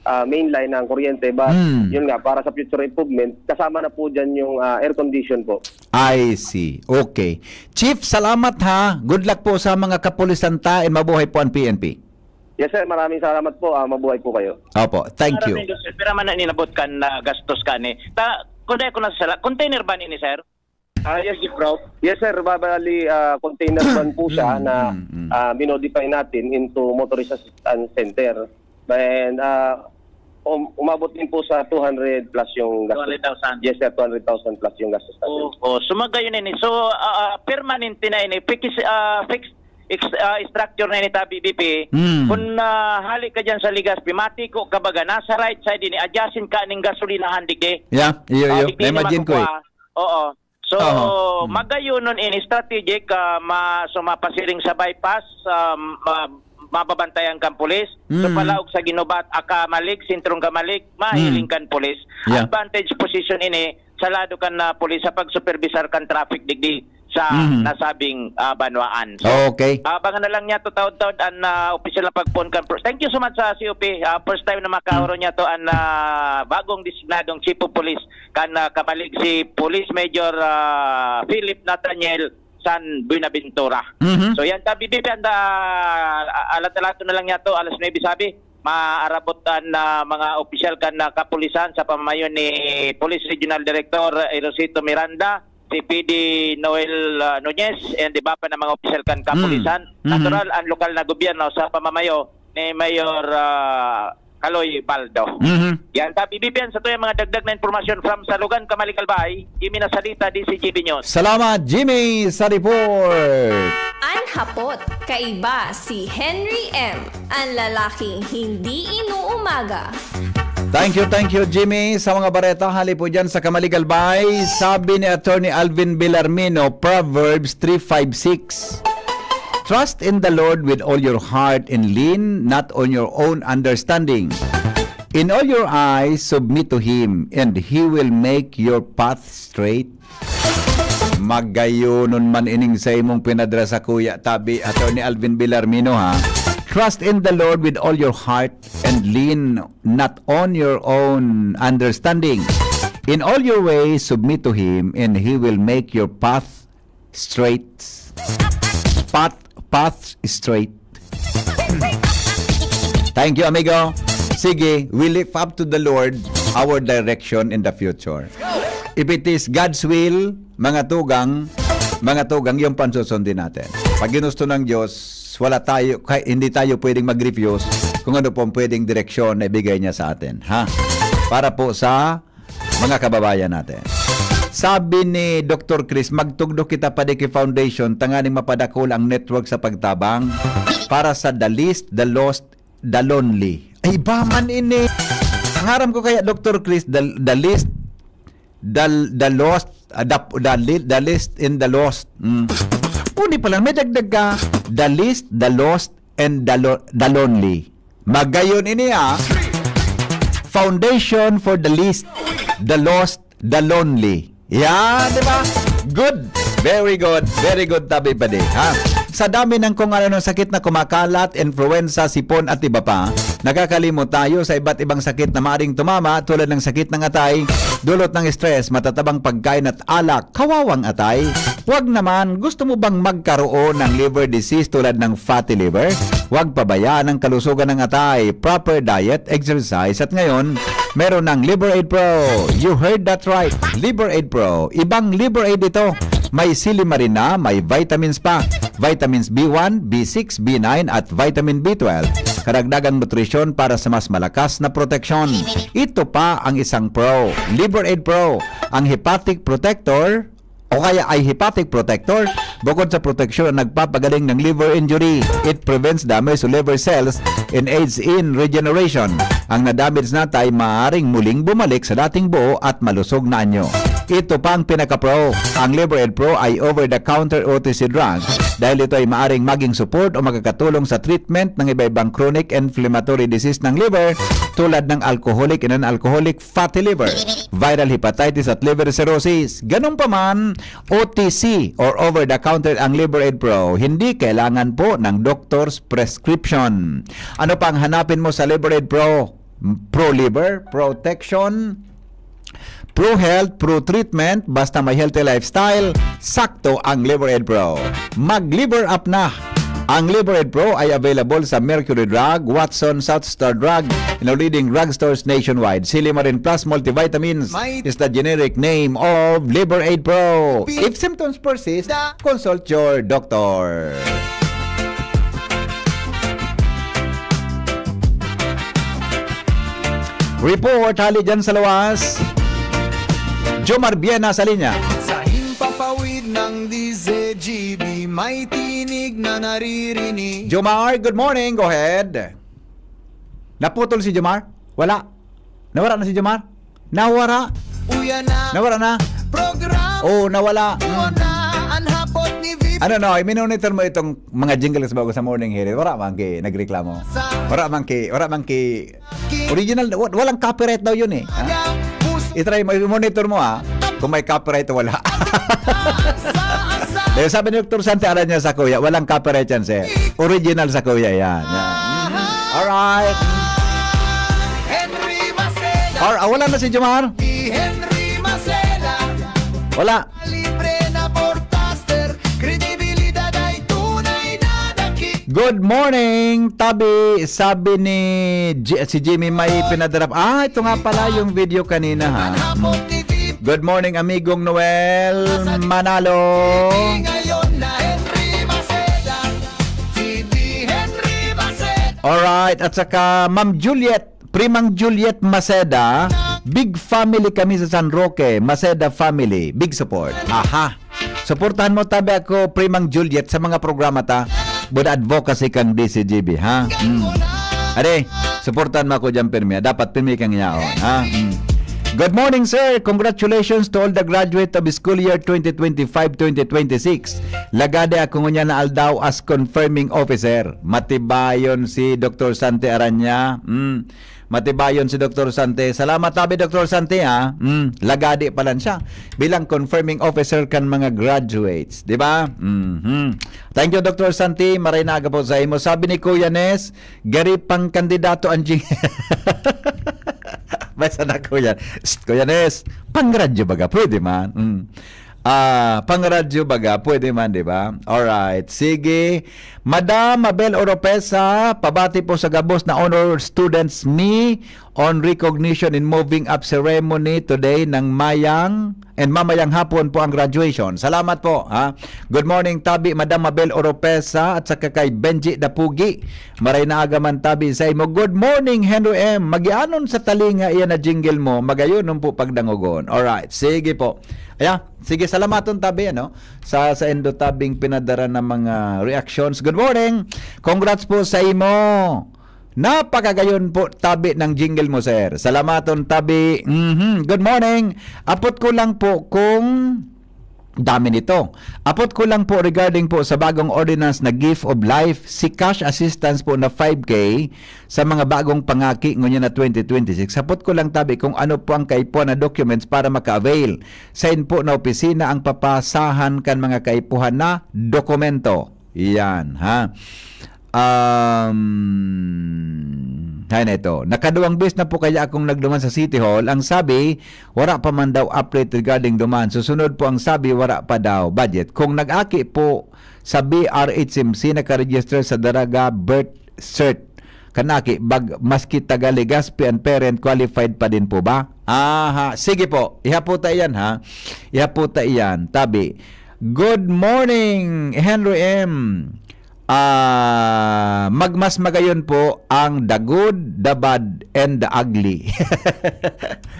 ah, main line ng kuryente, but Hmm. yun nga, para sa future improvement, kasama na po dyan yung, ah, air condition po. I see. Okay. Chief, salamat ha. Good luck po sa mga kapulisan ta, and mabuhay po ang P N P. Yes, sir. Maraming salamat po. Ah, mabuhay po kayo. Opo. Thank you. Maraming gusto. Pira man na inabot kan, ah, gastos kani? Ta, kung dahil ko nasasala, container van ini, sir? Ah, yes, bro. Yes, sir. Babali, ah, container van po siya Mm, na, mm, mm. ah, minodify natin into motorist assistance center. Then, ah, um, umabot din po sa two hundred plus yung gastos. Two hundred thousand. Yes, sir. Two hundred thousand plus yung gastos natin. Oo. So, magayon ini. So, ah, ah, permanente na ini. Fix, ah, fix ex-, ah, structure na ini, Tabi B P. Mm. Kung, ah, hali ka dyan sa Legazpi, matiko ka baga, nasa right side ini, adjacent ka ning gasolinahan digdi. Yeah, iyo, Ah, iyo. Digdi ini Na-imagine ko eh. makukuha. Oo. So, Aha. Mm. magayonon ini, strategic, ah, ma-, so mapasiring sa bypass, ah, ma-, mababantayan kan pulis. So, Mm. palaog sa Guinobata, Camalig, sentrong Camalig, mahiling Mm. kan pulis. Yeah. Advantage position ini sa lado kan, ah, pulis sa pagsupervisar kan traffic digdi sa Mm. nasabing, ah, banwaan. So, Okay. abangan na lang niya to taon-taon an, ah, opisyal na pagpoon kan pro-, Thank you so much sa C O P. Ah, first time na makaoro Mm. niya to an, ah, bagong designadong Chief of Police kan, ah, Camalig, si Police Major, ah, Philip Nathaniel San Buenaventura. Mhm. So, yan, Tabi B P, anda, ah, alat-alaton na lang niya to, alas nuebe sabi, maarabot an, ah, mga opisyal kan, ah, kapulisan sa pamamayo ni Police Regional Director Erosito Miranda, si P D Noel, ah, Nunez, and iba pa na mga opisyal kan Mm. kapulisan. Mhm. Natural, ang lokal na gobyerno sa pamamayo ni Mayor, ah, Kaloy Baldo. Mhm. Yan, Tabi B P, yan sa tuyang mga dagdag na impormasyon from Salugan, Camalig, Albay, Jimmy Nasalita, D C G B News. Salamat, Jimmy, sa report. An hapot, kaiba si Henry M, an lalaking hindi inuumaga. Thank you, thank you, Jimmy. Sa mga bareta, hali po dyan sa Camalig, Albay. Sabi ni Attorney Alvin Villarmino, Proverbs three five six, "Trust in the Lord with all your heart and lean not on your own understanding. In all your eyes, submit to Him, and He will make your path straight." Magayonon man ining sa imong pinadra sa kuya, Tabi, Attorney Alvin Villarmino, ha? "Trust in the Lord with all your heart and lean not on your own understanding. In all your ways, submit to Him, and He will make your path straight." Path, path straight. Thank you, amigo. Sige, we lift up to the Lord our direction in the future. If it is God's will, mga tugang, mga tugang, yung pansusundin natin. Pag ginusto ng Diyos, wala tayo, kay-, hindi tayo pwedeng mag-refuse kung ano pong pwedeng direksyon na ibigay niya sa atin. Ha? Para po sa mga kababayan natin. Sabi ni Doktor Chris, "Magtugdok kita pa di ki foundation, tanganing mapadakol ang network sa pagtabang para sa the least, the lost, the lonely." Ay, iba man ini. Ang aram ko kaya, Doktor Chris, the, the least, the, the lost, ah, the, the, li-, the least in the lost. Mm. Puni pala, may dagdag ka, the least, the lost, and the, lo-, the lonely. Magayon ini, ah. Foundation for the least, the lost, the lonely. Yan, di ba? Good. Very good. Very good, tabi padi, ha? Sa dami ng kung ano ng sakit na kumakalat, influenza, sipon at iba pa, nakakalimot tayo sa iba't ibang sakit na maaring tumama, tulad ng sakit ng atay, dulot ng stress, matatabang pagkain at alak, kawawang atay. Wag naman, gusto mo bang magkaroon ng liver disease tulad ng fatty liver? Wag pabayaan ang kalusugan ng atay, proper diet, exercise, at ngayon, meron ng Liver Aid Pro. You heard that right. Liver Aid Pro. Ibang Liver Aid ito. May silimarin na, may vitamins pa. Vitamins B one, B six, B nine at vitamin B twelve. Karagdagang nutrisyon para sa mas malakas na proteksyon. Ito pa ang isang pro. Liver Aid Pro, ang hepatic protector o kaya ay hepatic protector. Bukod sa proteksyon na nagpapagaling ng liver injury, it prevents damage to liver cells and aids in regeneration. Ang nadamage na atay maaaring muling bumalik sa dating buo at malusog na anyo. Ito pa ang pinaka-pro. Ang Liver Aid Pro ay over-the-counter O T C drug dahil ito ay maaring maging support o makakatulong sa treatment ng iba-ibang chronic inflammatory disease ng liver, tulad ng alcoholic and non-alcoholic fatty liver, viral hepatitis at liver cirrhosis. Ganun pa man, O T C or over-the-counter ang Liver Aid Pro, hindi kailangan po ng doctor's prescription. Ano pa ang hanapin mo sa Liver Aid Pro? Pro liver, protection, pro health, pro treatment, basta may healthy lifestyle, sakto ang Liver Aid Pro. Mag-Liver Up na! Ang Liver Aid Pro ay available sa Mercury Drug, Watson, South Star Drug, and leading drugstores nationwide. Silimarin Plus Multivitamins is the generic name of Liver Aid Pro. If symptoms persist, consult your doctor. Report hali dyan sa luwas. Jomar Bien nasa linya. Sa himpapawid ng D Z G B, may tinig na naririnig. Jomar, good morning. Go ahead. Naputol si Jomar? Wala. Nawara na si Jomar? Nawara. Uya na. Nawara na. Programa. Oh, nawala. Mm. Uya na, an hapot ni V P. Ano, no, i-monitor mo itong mga jingle sa bago sa Morning Hirit. Wala man ki nagreklamo. Sa Wala man ki, wala man ki original, wa-, walang copyright daw yun eh. Ha? Mag-, pus- I-try mo, i-monitor mo ah, kung may copyright o wala. Sa, sa, sa. Dahil sabi ni Doktor Sante Aranya sa kuya, walang copyright yan, sir. Original sa kuya yan. Yan. Mhm. Alright. Henry Maceda. Or, ah, wala na si Jomar? Si Henry Maceda. Wala. Libre na broadcaster, kredibilidad ay tunay na daki. Good morning, tabi. Sabi ni J-, si Jimmy may pinadarap. Ah, ito nga pala yung video kanina, ha? Ang hapon ni V P. Good morning, amigong Noel Manalo. Ngayon na Henry Maceda. Si D Henry Maceda. Alright, at saka Ma'am Juliet, Primang Juliet Maceda, big family kami sa San Roque, Maceda family, big support. Aha. Suportahan mo tabi ako, Primang Juliet, sa mga programa ta. Buda advocacy kang D C G B, ha? Mm. Are, suportahan mo ako dyan, pirmi. Dapat pirmi kang yaon, ha? Mm. Good morning, sir. Congratulations to all the graduate of school year twenty twenty-five twenty twenty-six. Lagade ako ngunyan na aldaw as confirming officer. Matibayon si Doktor Sante Aranya. Mm. Matibayon si Doktor Sante. Salamat tabi, Doktor Sante, ha? Mm, lagadi pa lang siya bilang confirming officer kan mga graduates, di ba? Mhm. Thank you, Doktor Sante. Maray na aga po sa imo. Sabi ni Kuya Nes, gari pang kandidato ang jing-, Basta na, Kuya. Psst, Kuya Nes, pang radyo baga, pwede man. Mm. Ah, pang radyo baga, pwede man, di ba? Alright, sige. Madam Mabel Oropesa, pabati po sa gabos na honor students mi on recognition in moving up ceremony today ng mayang and mamayang hapon po ang graduation. Salamat po, ha? Good morning, tabi, Madam Mabel Oropesa at saka kay Benji Dapugi. Maray na aga man tabi sa imo. Good morning, Henry M. Magianon sa talinga iyan na jingle mo. Magayon po pagdangogon. Alright, sige po. Ayan, sige, salamaton tabi, ano? Sa, sa indo tabing pinadara ng mga reactions. Good morning. Congrats po sa imo. Napakagayon po tabi ng jingle mo, sir. Salamaton tabi. Mhm. Good morning. Apot ko lang po kung Dami nito. Apot ko lang po regarding po sa bagong ordinance na gift of life, si cash assistance po na five K sa mga bagong pangaki ngunyan na twenty twenty-six. Apot ko lang tabi kung ano po ang kaipuhan na documents para maka-avail. Sain po na opisina ang papasahan kan mga kaipuhan na dokumento. Yan, ha? Um, hay na ito. Nakaduwang beses na po kaya akong nagduman sa City Hall. Ang sabi, wala pa man daw update regarding duman. Susunod po ang sabi, wala pa daw budget. Kung nag-aki po sa B R H M C, nakaregister sa Daraga Birth Cert. Kanaki, bag, maski taga Legazpi and parent, qualified pa din po ba? Aha, sige po. Ihaputa iyan, ha? Ihaputa iyan. Tabi. Good morning, Henry M. Ah, magmas magayon po ang the good, the bad, and the ugly.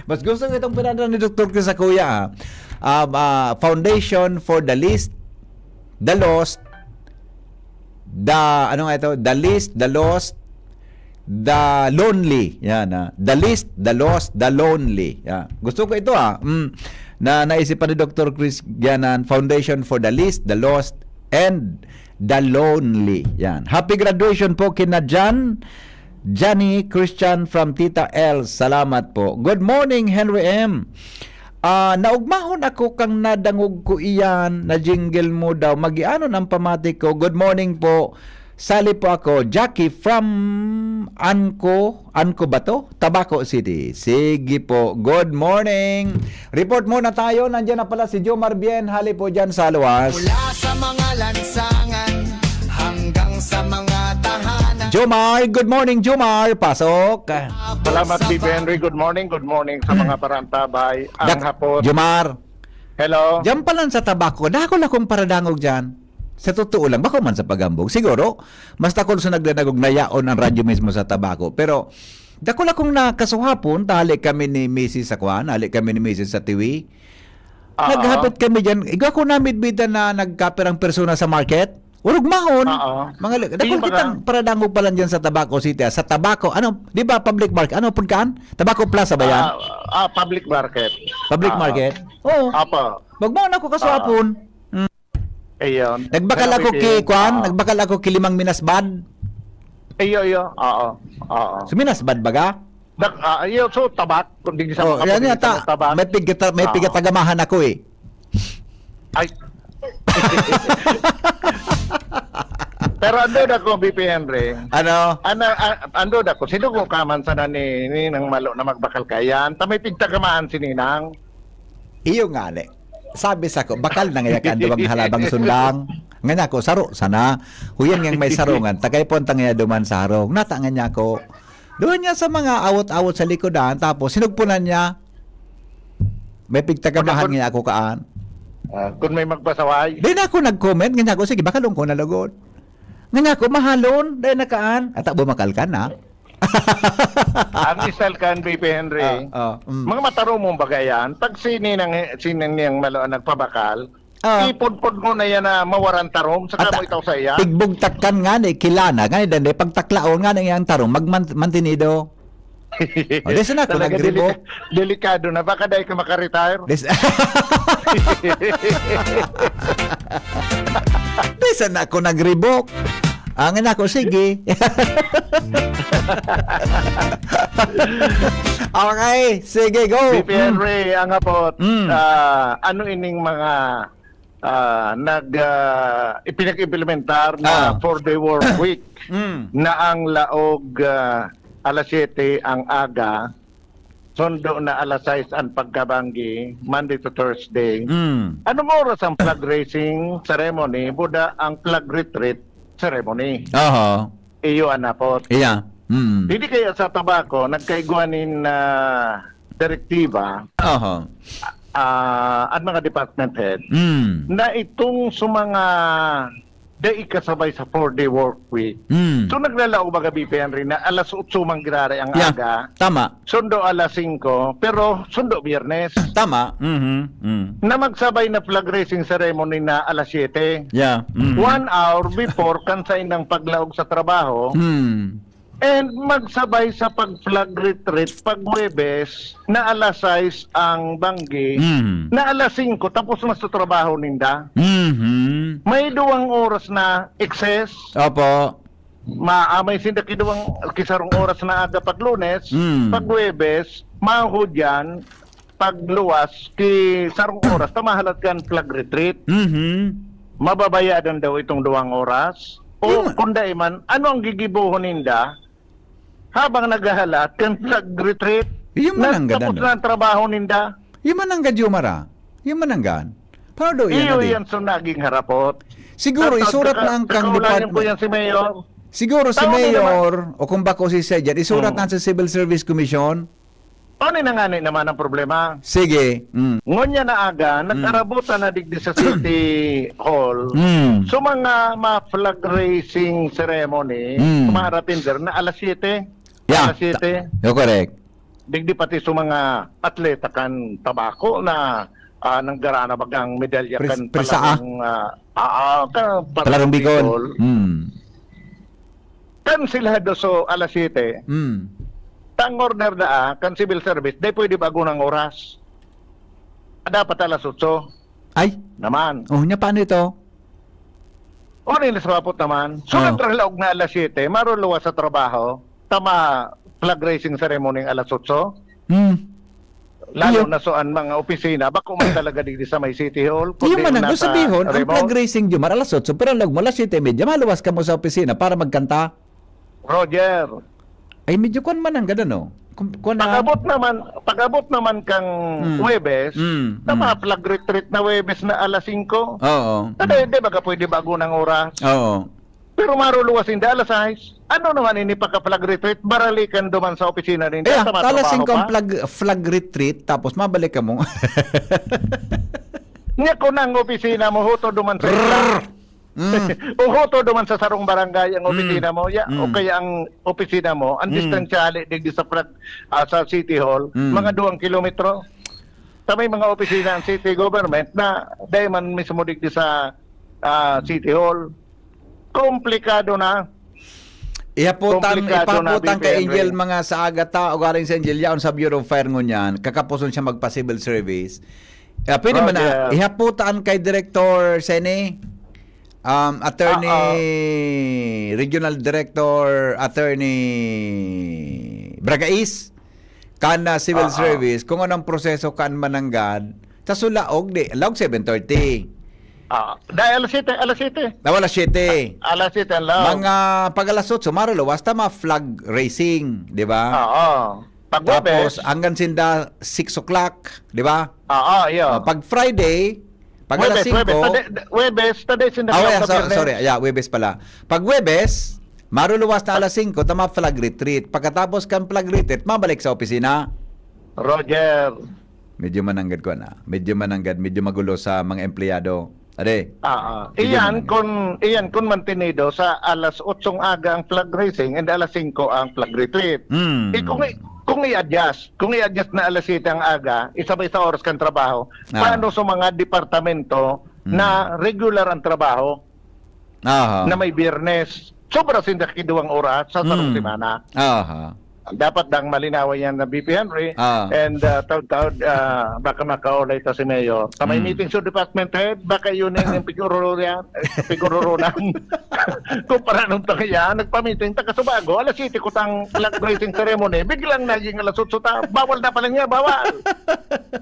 Mas gusto ko itong pinadala ni Doktor Chris sa kuya, ah. Um, ah, Foundation for the Least, the Lost, the, ano nga ito? The Least, the Lost, the Lonely. Yan, ah. The Least, the Lost, the Lonely. Yan. Gusto ko ito, ah. Mm. Na naisipan ni Doktor Chris Gianan, Foundation for the Least, the Lost, and the Lonely. Yan. Happy graduation po kina Jan, Johnny Christian from Tita L. Salamat po. Good morning, Henry M. Ah, naugmahon ako kang nadangog ko iyan na jingle mo daw. Magianon ang pamati ko. Good morning po. Sali po ako, Jackie from Anco, Anco ba to? Tabaco City. Sige po. Good morning. Report muna tayo. Nandiyan na pala si Jomar Bien. Hali po dyan sa luwas. Mula sa mga lansangan hanggang sa mga tahanan. Jomar, good morning, Jomar. Pasok. Salamat, Bibi Henry. Good morning, good morning sa mga parantabay. Ang Dak-, hapon. Jomar. Hello. Diyan pa lang sa Tabaco, dakul akong paradangog diyan. Sa totoo lang, bako man sa paghambog. Siguro, mas dakul sa nagdadangog na yaon ang radyo mismo sa Tabaco. Pero, dakul akong nakasuhapon, ta hali kami ni Misis sa kwan, hali kami ni Misis sa Tiwi. Oo. Naghapit kami diyan. Igwa ko namidbidan na nagkapirang persona sa market. Orog mahon. Oo. Mga li-, dakul Di ba? Kitang paradangog pa lang diyan sa Tabaco City, ah. Sa Tabaco, ano, di ba public market? Ano, pagkaan? Tabaco Plaza ba yan? Ah, ah, public market. Public Oo. market? Oo. Apo. Magmaon ako kasuhapon. Mm. Ayun. Nagbakal Ano, ako P P M? ki, kwan? Oo. Nagbakal ako ki Limang Minasbad. Iyo, iyo. Oo. Oo. Si Minasbad baga? Dak-, ah, iyo, so, tabak. Kung di sa Oh, mga yan paborito yata. ng tabak. May pigkata-, may Oo. pigkatagamahan ako eh. Ay. Pero ando na ko, B P Henry. Ano? Ano, ah, ando na ko. Sino ko kaman sana ni, ni Nang Malo na magbakal kayan? Ta may pigtagamahan si Ninang. Iyo nga ni. Sabi sa ko, bakal na ngaya kan duwang halabang sundang. Nganya ko, saro sana. Huyan ngang may sarungan. Tagay po ang tangaya duman sa harong. Nata nganya ko. Doon niya sa mga awot-awot sa likodan, tapos sinugpunan niya. May pigtagamahan Wala ko- nga ako kaan. Ah, kung may magpasaway. Di na ako nag-comment, nganya ko, sige, bakalon ko na lugod. Nganya ko, mahalon, dahil nakaan. At bumakal ka na. Ang isal kan, B P Henry. Ah, ah, mm. Mga matarumong bagayan, pag sini nang, sini niyang malo ang nagpabakal, Ah. ipudpod mo na yan na mawaran tarom, saka Ata, mo itaw sa iya. Tigbugtakan nga ni, kilana, nga ni, dande, pagtaklaon nga ni ang tarom, magman-, mantinido. O, di sana ako Talaga nagribok. delika-, delikado na. Baka dahil ka makaretire. Des-, Di sana ako nagribok. Ang anak ko, sige. Okay, sige, go. B P Mm. Henry, ang apot, Mm. ah, ano ining mga, ah, nag, ah, ipinag-implementar na Ah. four-day work week Mm. na ang laog, ah, alas siyete ang aga, sundo na alas sais ang pagkabanggi, Monday to Thursday. Mm. Anong oras ang flag raising ceremony, buda ang flag retreat ceremony? Aha. Iyo an apot. Iya. Mm. Hindi kaya sa Tabaco, nagkaigwa nin, ah, direktiba, Aha. ah, at mga department head, Mm. na itong sa mga dai kasabay sa four-day work week. Mm. So, naglalaog baga, B P Henry, na alas otso man giraray ang Yeah. aga. Tama. Sundo alas singko, pero sundo Biyernes. Tama. Mhm. Mm. Na magsabay na flag raising ceremony na alas siyete. Yeah. Mhm. One hour before kan saindang paglaog sa trabaho, Hmm. And magsabay sa pag-flag retreat, pag Huwebes, na alas sais ang banggi, Mm. na alas singko, tapos na sa trabaho ninda. Mhm. May duwang oras na excess. Opo. Ma-, ah, may sinda kiduwang, kisarong oras na aga pag Lunes, Mm. pag Huwebes, mahod yan, pagluwas, ki sarong oras, ta mahalat kan flag retreat. Mhm. Mababayadan daw itong duwang oras? O Yun. kung dai man, ano ang gigibohon ninda habang naghahalat kan flag retreat? Yun man ang Nagtapos ganda, no? na ang trabaho ninda. Yun man ang gad, Yomar, ah. Yun man ang gad. Paano daw yan, Iyo adi? yan so naging harapot. Siguro, Tatawag isurat ka, na ang kang kakaulayan ko department. yan si Mayor. Siguro si Tao na naman. Mayor, o kung bako si Sir Jan, isurat Hmm. na sa Civil Service Commission. Ano na nga ni naman ang problema? Sige. Mm. Ngunyan na aga, Mm. nag-arabutan na digdi sa City Hall. Mm. So, mga ma-flag raising ceremony, Mm. sa mga attender na alas siyete. Yeah. Alas siyete. Ta-, you're correct. Digdi pati sa mga atleta kan tabako na, ah, nanggara na bagang medalya Pres-, kan presa, ah. palang, ah, ah, ah, ka-, Palarong Bicol. Bicol. Mm. Kansilado so alas siyete. Mm. Tang order na, ah, kan civil service, dai pwede bago ng oras. Dapat alas otso Ay. naman. Oh, nya paano ito? O, rin sa mapot naman. So, Ah. nagtralaog na alas siyete, maruluwas sa trabaho, tama, flag raising ceremony alas otso. Mm. Lalo Iyo. na so ang mga opisina, bako man talaga digdi sa may City Hall, Iyo kundi man ang nasa sabihon, ang remote. Flag raising, Jomar, alas otso, pero ang lagmo, alas siyete y media, maluwas kamo sa opisina para magkanta. Roger. Ay, medyo kwan man ang ganda, no? Kung, kwan na Pag-abot naman, pag-abot naman kang Mm. Huwebes, Mm. na mga Mm. flag retreat na Huwebes na alas singko. Oo. Ano, Mm. hindi baga pwede bago ng oras? Oo. Pero maruluwas hindi alas sais. Ano naman ini pagka-flag retreat? Baralikan duman sa opisina ninda, Kaya, sa mga alas trabaho singko ang pa? flag, flag retreat, tapos mabalik ka mo. Nya ko nang opisina mo, huto duman sa isla. Rrrr! Mm. O huto duman sa sarong barangay ang Mm. opisina mo, ya, o Mm. kaya ang opisina mo, ang Mm. distansya hali digdi sa flag, ah, sa City Hall, Mm. mga duwang kilometro. Sa may mga opisina ang city government na dahil man mismo digdi sa, ah, City Hall. Komplikado na. Ihaputang, Komplikado na, ipahaputang kay B P N Angel, Ray. mga sa aga ta, o galing sa Angel, yaon sa Bureau of Fire ngunyan. Kakapuson siya magpa-civil service. Ah, pwede man na, Roger. Ihaputan kay Director Seni, um, Attorney, Ah, ah. Regional Director, Attorney Bragais, kan, ah, Civil Ah, ah. Service, kung anong proseso kan mananggad, sa sulaog, di, laog seven thirty. Ah, dahil alas siyete, alas siyete. Nawala siyete. Alas siyete ang laog. Mga pag alas otso, maruluwas, tama, flag raising, di ba? Oo. Pag Tapos, Huwebes. hanggang sinda six o'clock, di ba? Oo, iyo. Oh, pag Friday, pag alas Huwebes, Huwebes, singko, tade-, Huwebes, tade sinda Ah, oh, yeah, sa so-, Biyernes. sorry, yeah, Huwebes pala. Pag Huwebes, maruluwas na alas singko, tama, flag retreat. Pagkatapos kan flag retreat, mabalik sa opisina. Roger. Medyo mananggad ko na. Medyo mananggad, medyo magulo sa mga empleyado. Ade. Ah, ah. Medyo Iyan mananggad. Kun, iyan kun mantenido sa alas otsong aga ang flag raising and alas singko ang flag retreat. Mm. Eh, kung i-, kung i-adjust, kung i-adjust na alas siyete ang aga, isabay sa oras kan trabaho, Ah. paano sa mga departamento Mm. na regular ang trabaho Aha. na may Biyernes? Sobra sinda kiduwang oras sa sarong Mm. semana. Aha. Dapat dang malinawan yan na B P Henry. Ah. And, ah, taud-taud, ah, baka makaulay ta si Mayor. Sa may Mm. meeting sa department head, baka yun yung pigururo yan, eh, pigururo na. Kung para nung taga yan, nagpa-meeting, taga Subago, alas siyete ko tang flag raising ceremony, biglang naging alas otso ta. Bawal na pala niya, bawal.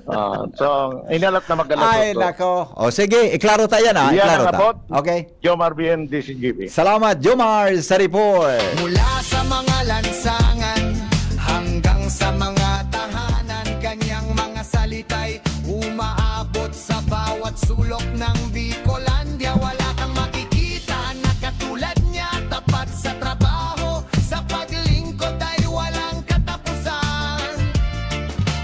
Ah, so, inalat na mag-alas Ay, otso. Nako. O, sige, iklaro ta yan, ah. Yan Iklaro ang ta. abot. Okay. Jomar Bien, D C G B. Salamat, Jomar, sa report. Mula sa mga lansangan hanggang sa mga tahanan, kanyang mga salita'y umaabot sa bawat sulok ng Bicolandia. Wala kang makikita na katulad niya, tapat sa trabaho, sa paglingkod ay walang katapusan.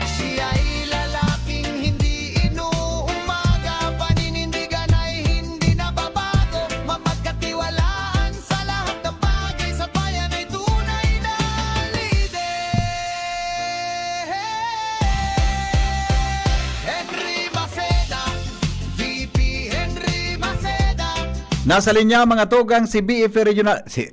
Siya'y lalaking hindi inuumaga, paninindigan ay hindi nababago, mapagkatiwalaan sa lahat ng bagay, sa bayan ay tunay na lider. Henry Maceda, V P Henry Maceda. Nasa linya, mga tugang, si B F Regional, si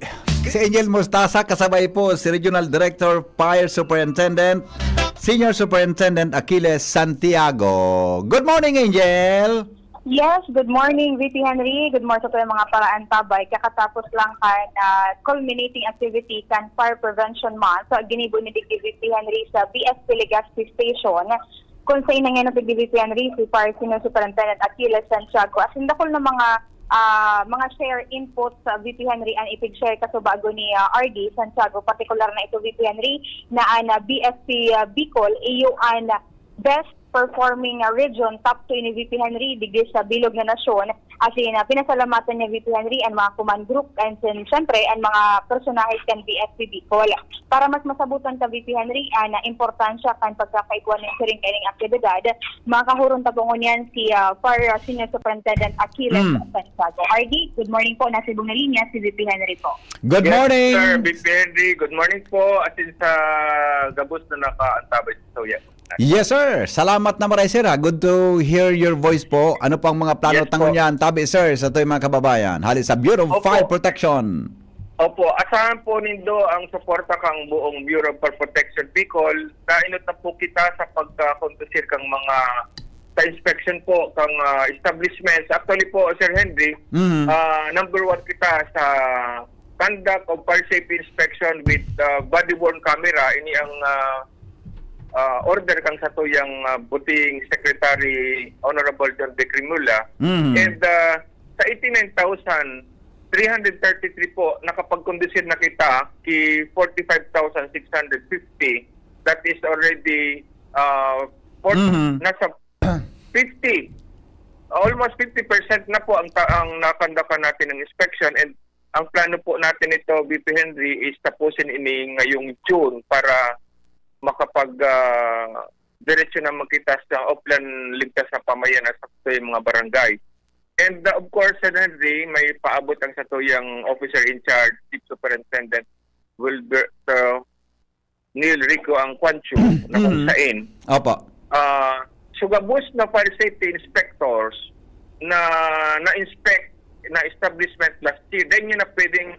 Si Angel Mostasa, kasabay po si Regional Director, Fire Superintendent, Senior Superintendent Achilles Santiago. Good morning, Angel! Yes, good morning, V P Henry. Good morning sa mga paraantabay. Kakatapos lang kan ah, culminating activity kan Fire Prevention Month. So, ginibo ni digdi V P Henry sa B S P Legazpi Station. Kung sa inangyano digdi V P Henry, si Fire Senior Superintendent Achilles Santiago. As in, dakul na mga ah, mga share input sa V P Henry an ipig-share kasubago ni ah, R D Santiago. Partikular na ito, V P Henry, na an ah, B S P ah, Bicol, iyo an best performing ah, region, top two ini V P Henry, digdi sa bilog na nasyon. As in, ah, pinasalamatan niya V P Henry an mga command group and then, syempre, an mga personahe kan B S P Bicol. Para mas masabutan ka V P Henry, an ah, importansya kan pagkakaigwa nin siring kaining aktibidad, makahuron ta po ngunyan si ah, Fire Senior Superintendent Achilles Mm. Santiago. R D, good morning po. Nasa ibong na linya si V P Henry po. Good Yes, morning! Sir, V P Henry. Good morning po. As in sa gabos na nakaantabay sa Sauya. Yes, sir. Salamat na maray, sir, ha. Good to hear your voice po. Ano pang mga plano Yes po. tangon yan, tabi, sir, sa ato'y mga kababayan? Hali sa Bureau of Opo. Fire Protection. Opo, asahan po nindo ang suporta kang buong Bureau of Fire Protection Bicol. Nainot na po kita sa pagkakondusir kang mga sa inspection po kang ah, establishments. Actually po, Sir Henry, Mhm. ah, number one kita sa conduct of fire safety inspection with ah, body-worn camera. Ini ang ah, ah, order kang satuyang ah, buting Secretary Honorable John Vic Remulla. Mhm. And ah, sa eighty-nine thousand three hundred thirty-three po, nakapag-conducir na kita ki forty-five thousand six hundred fifty. That is already uh, for, Mhm. nasa fifty, almost fifty percent na po ang, ta- ang nakandakan natin ng inspection. And ang plano po natin ito, V P Henry, is tapusin ini ngayong June para makapag ah, diretso na magkita sa Oplan Ligtas na Pamayan at sa mga barangay. And uh, of course, Sir Henry, may paabot ang satuyang officer in charge, Chief Superintendent Wilbert uh, Neil Rico Anquancho, na kung Mhm. sain. Opo. Ah, so gabos na fire safety inspectors na na-inspect na establishment last year, then yun na pwedeng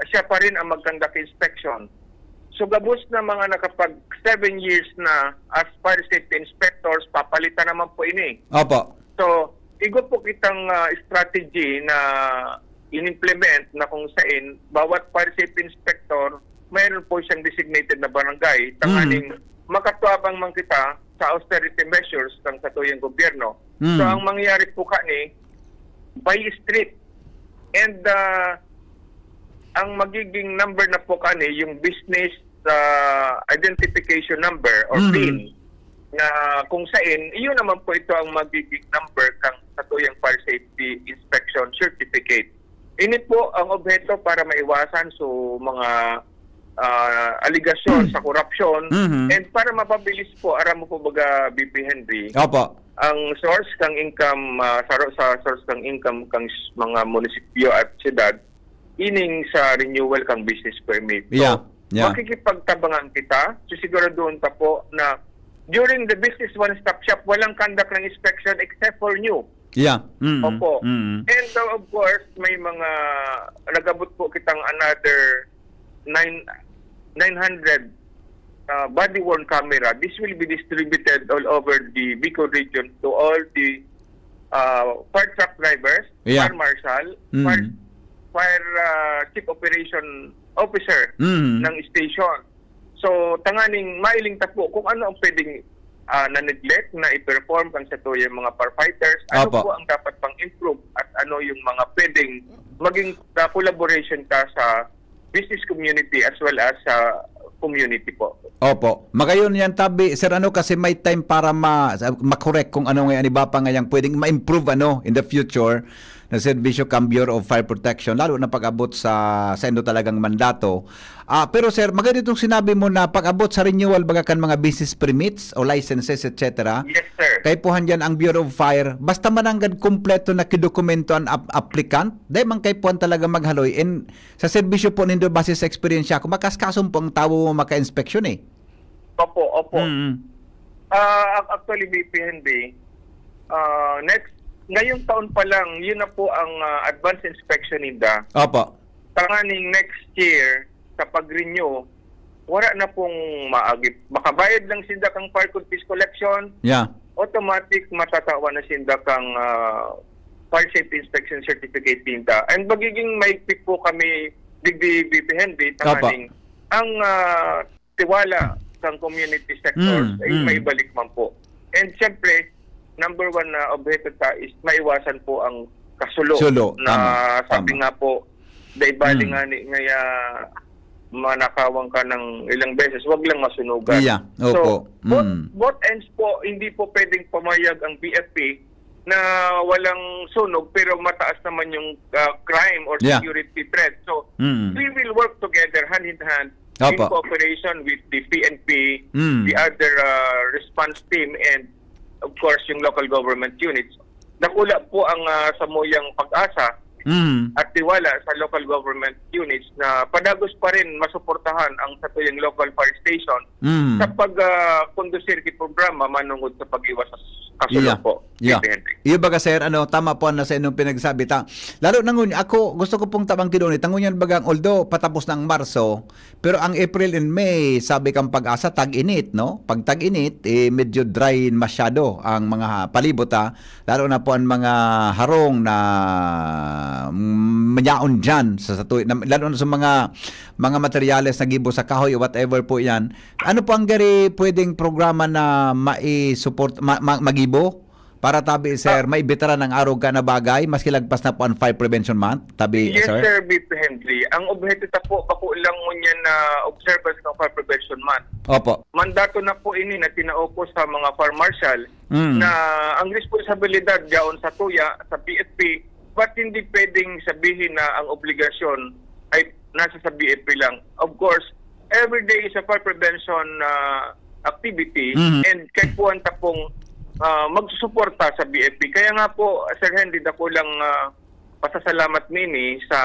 siya pa rin ang mag-conduct inspection. So gabos na mga nakapag seven years na as fire safety inspectors, papalitan naman po ini. Opo. So, igo po kitang ah, strategy na in-implement na kung sain bawat fire safety inspector mayroon po siyang designated na barangay tanganing makatuabang man kita sa austerity measures ng satuyang gobyerno. Mm. So ang mangyayari po kani by street and ah, ang magiging number na po kani yung business ah, identification number or Mhm. pin na kung sain, iyon naman po ito ang magiging number kang satuyang fire safety inspection certificate. Ini po ang obheto para maiwasan so mga ah, aligasyon sa korupsyon Mhm. and para mapabilis po, aram mo po baga, V P Henry, Opo. ang source kang income, ah, sa, sa source kang income kang s- mga munisipyo at syudad, ining sa renewal kang business permit. So, Yeah, yeah. makikipagtabangan kita, sisiguraduhon ta po na during the business one-stop shop, walang conduct ng inspection except for new. Yeah. Mm. Opo. Mm. And uh, of course, may mga nagabot po kitang another nine, nine hundred uh, body-worn camera. This will be distributed all over the Bicol region to all the uh, fire truck drivers, Yeah. fire marshal, Mm. fire, fire uh, chief operation officer Mm. ng station. So, tanganing mailing ta po kung ano ang pwedeng ah, na-neglect na i-perform kan satuyang mga firefighters. Ano Opo. po ang dapat pang improve at ano yung mga pwedeng maging ah, collaboration ta sa business community as well as sa community po. Opo. Magayon yan, tabi. Sir, ano kasi may time para ma ma-correct kung ano ngayon iba pa ngayang pwedeng ma-improve ano in the future na serbisyo kang Bureau of Fire Protection, lalo na pag-abot sa sa indo talagang mandato. Ah, pero sir, maganda itong sinabi mo na pag-abot sa renewal baga kan mga business permits o licenses, et cetera. Yes, sir. Kaipuhan dyan ang Bureau of Fire. Basta mananggad kompleto na kidokumento ang ap- applicant, dahil man kaipuhan talaga maghaloy. And sa serbisyo po nindo, base sa eksperyensya ko, makaskason po ang tawo mo maka-inspeksyon eh. Opo, opo. Mm. Ah, ac- actually, V P N B, ah, next, ngayong taon pa lang, yun na po ang ah, advance inspection ninda. Opo. tanganing next year, sa pag-renew, wala na pong maagi. Makabayad lang sinda kang fire code fees collection, Yeah. automatic matatawan na sinda kang ah, fire safety inspection certificate ninda. And magiging mahigpit po kami, digdi B P Henry, tanganing ang ah, tiwala ng community sectors Mm, ay mm. maibalik man po. And siyempre, number one na obheto ta is maiwasan po ang kasulo Sulo, na tama, sabi tama. nga po, dahil bali Mm. nga ni ngaya manakawan ka ng ilang beses, wag lang masunugan. Yeah, opo. So, both, Mm. both ends po, hindi po pwedeng pamayag ang B F P na walang sunog pero mataas naman yung ah, crime or Yeah. security threat. So, Mm. we will work together hand in hand in Opo. cooperation with the P N P, Mm. the other ah, response team, and of course yung local government units. Dakula po ang ah, samuyang pag-asa Mm. at tiwala sa local government units na padagos pa rin masuportahan ang satuyang local fire station Mm. sa pag-conducir ki programa manungod sa pag-iwas sa kasulo Yeah. po. Yeah. P N P. Iyo baga, sir, ano, tama po na sa inyong pinagsabi. Ta, lalo na ngun, ako, gusto ko pong tabang kidunit. Ang ngunyan bagang, although patapos na ang Marso, pero ang April and May, sabi kang pag-asa, tag-init, no? Pag tag-init, eh, medyo dry masyado ang mga palibot, ha? Lalo na po ang mga harong na mm, manyaon dyan sa, sa tuwi-, na, lalo na sa mga mga materyales na gibo sa kahoy, whatever po yan. Ano po ang gari pwedeng programa na mai-support, ma, ma, magibo? Para tabi, sir, may veteran ang arog ka na bagay, maski lagpas na po ang Fire Prevention Month, tabi, Yes, sir? Sir B P Henry. Ang obheto ta po, bako lang ngunyan na observance ng Fire Prevention Month. Opo. Mandato na po ini na tinao ko sa mga fire marshal Mm. na ang responsibilidad yaon sa tuya, sa P F P, but hindi pwedeng sabihin na ang obligasyon ay nasa sa B F P lang. Of course, every day is a fire prevention ah, activity Mhm. and kaipuhan ta pong ah, magsusuporta sa B F P. Kaya nga po, Sir Henry, dakulang ah, pasasalamat nini sa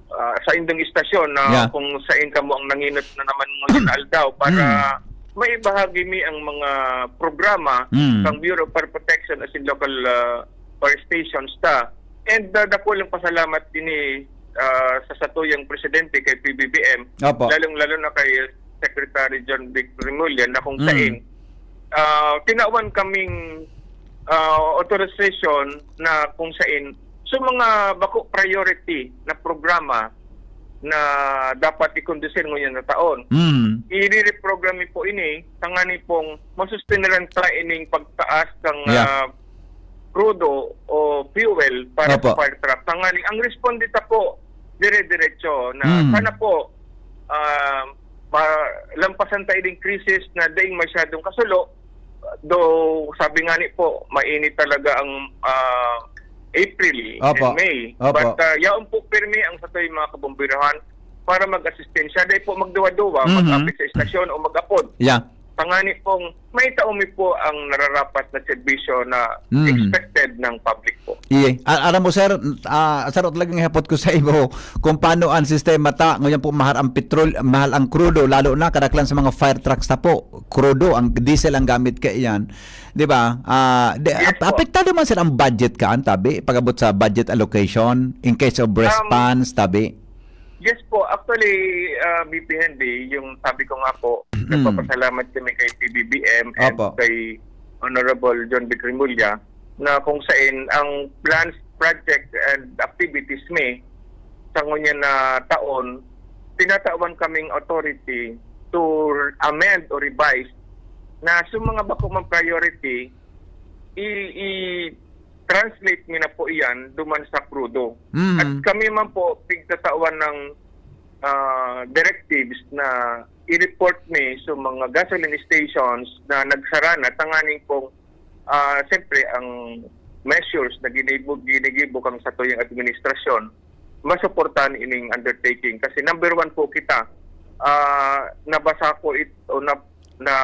ah, sa indong istasyon na Yeah. kung sain kamo ang nanginot na naman ngayon na aldaw para Mm. maibahagi mi ang mga programa Mm. ng Bureau of Fire Protection as in local ah, fire stations ta. And uh, dakulang pasalamat dini ah, sa satuyang presidente kay P B B M, Opo. lalong-lalo na kay Secretary John Vic Remulla na kung Mm. sain ah, tinawan kaming ah, authorization na kung sain so mga bako priority na programa na dapat i-conducir ngayon na taon. Mm. I-reprogram mi po ini, tangani pong masustenaran ta ining pagtaas ng Yeah. ah, krudo o fuel para Opo. sa fire truck. Tangani, ang responde ta po, dire-diretso na Mm. sana po ah, malampasan ta ining crisis na daing masyadong kasulo. Though, sabi nga ni po, mainit talaga ang ah, April Opo. and May. Opo. But ah, yaon po pirmi ang satoy mga kabomberohan para mag-asistensya. Dahil po magduwa-duwa, Mhm. mag-apit sa istasyon o mag-apod. Yeah. Tangani pong may taumi po ang nararapat na serbisyo na Mhm. expected ng public po. Iye. A- aram mo, sir, ah, saro talagang ihapot ko sa imo kung paano ang sistema ta. Ngayon po, mahal ang petrol, mahal ang krudo, lalo na kadaklan sa mga fire trucks na po. Krudo, ang diesel ang gamit kaiyan. Di ba? Ah, di, Yes ap- po. Apektado man, sir, ang budget kaan, tabi? Pag-abot sa budget allocation, in case of response, tabi? Yes po. Actually, uh, B P Henry, yung sabi ko nga po, Mm. nagpapasalamat kami kay P B B M and Opo. kay Honorable John Vic Remulla na kung sain ang plans, project and activities mi sa ngunyan na taon, tinatawan kaming authority to amend or revise na sa mga bako mang priority, i- i-translate mi na po iyan duman sa krudo. Mm. At kami man po pigtatawan ng ah, directives na i-report mi sa mga gasoline stations na nagsara na tanganing kung ah, siyempre ang measures na ginibo, ginigibo kang satuyang administrasyon masuportahan ining undertaking kasi number one po kita. Ah, nabasa ko ito na, na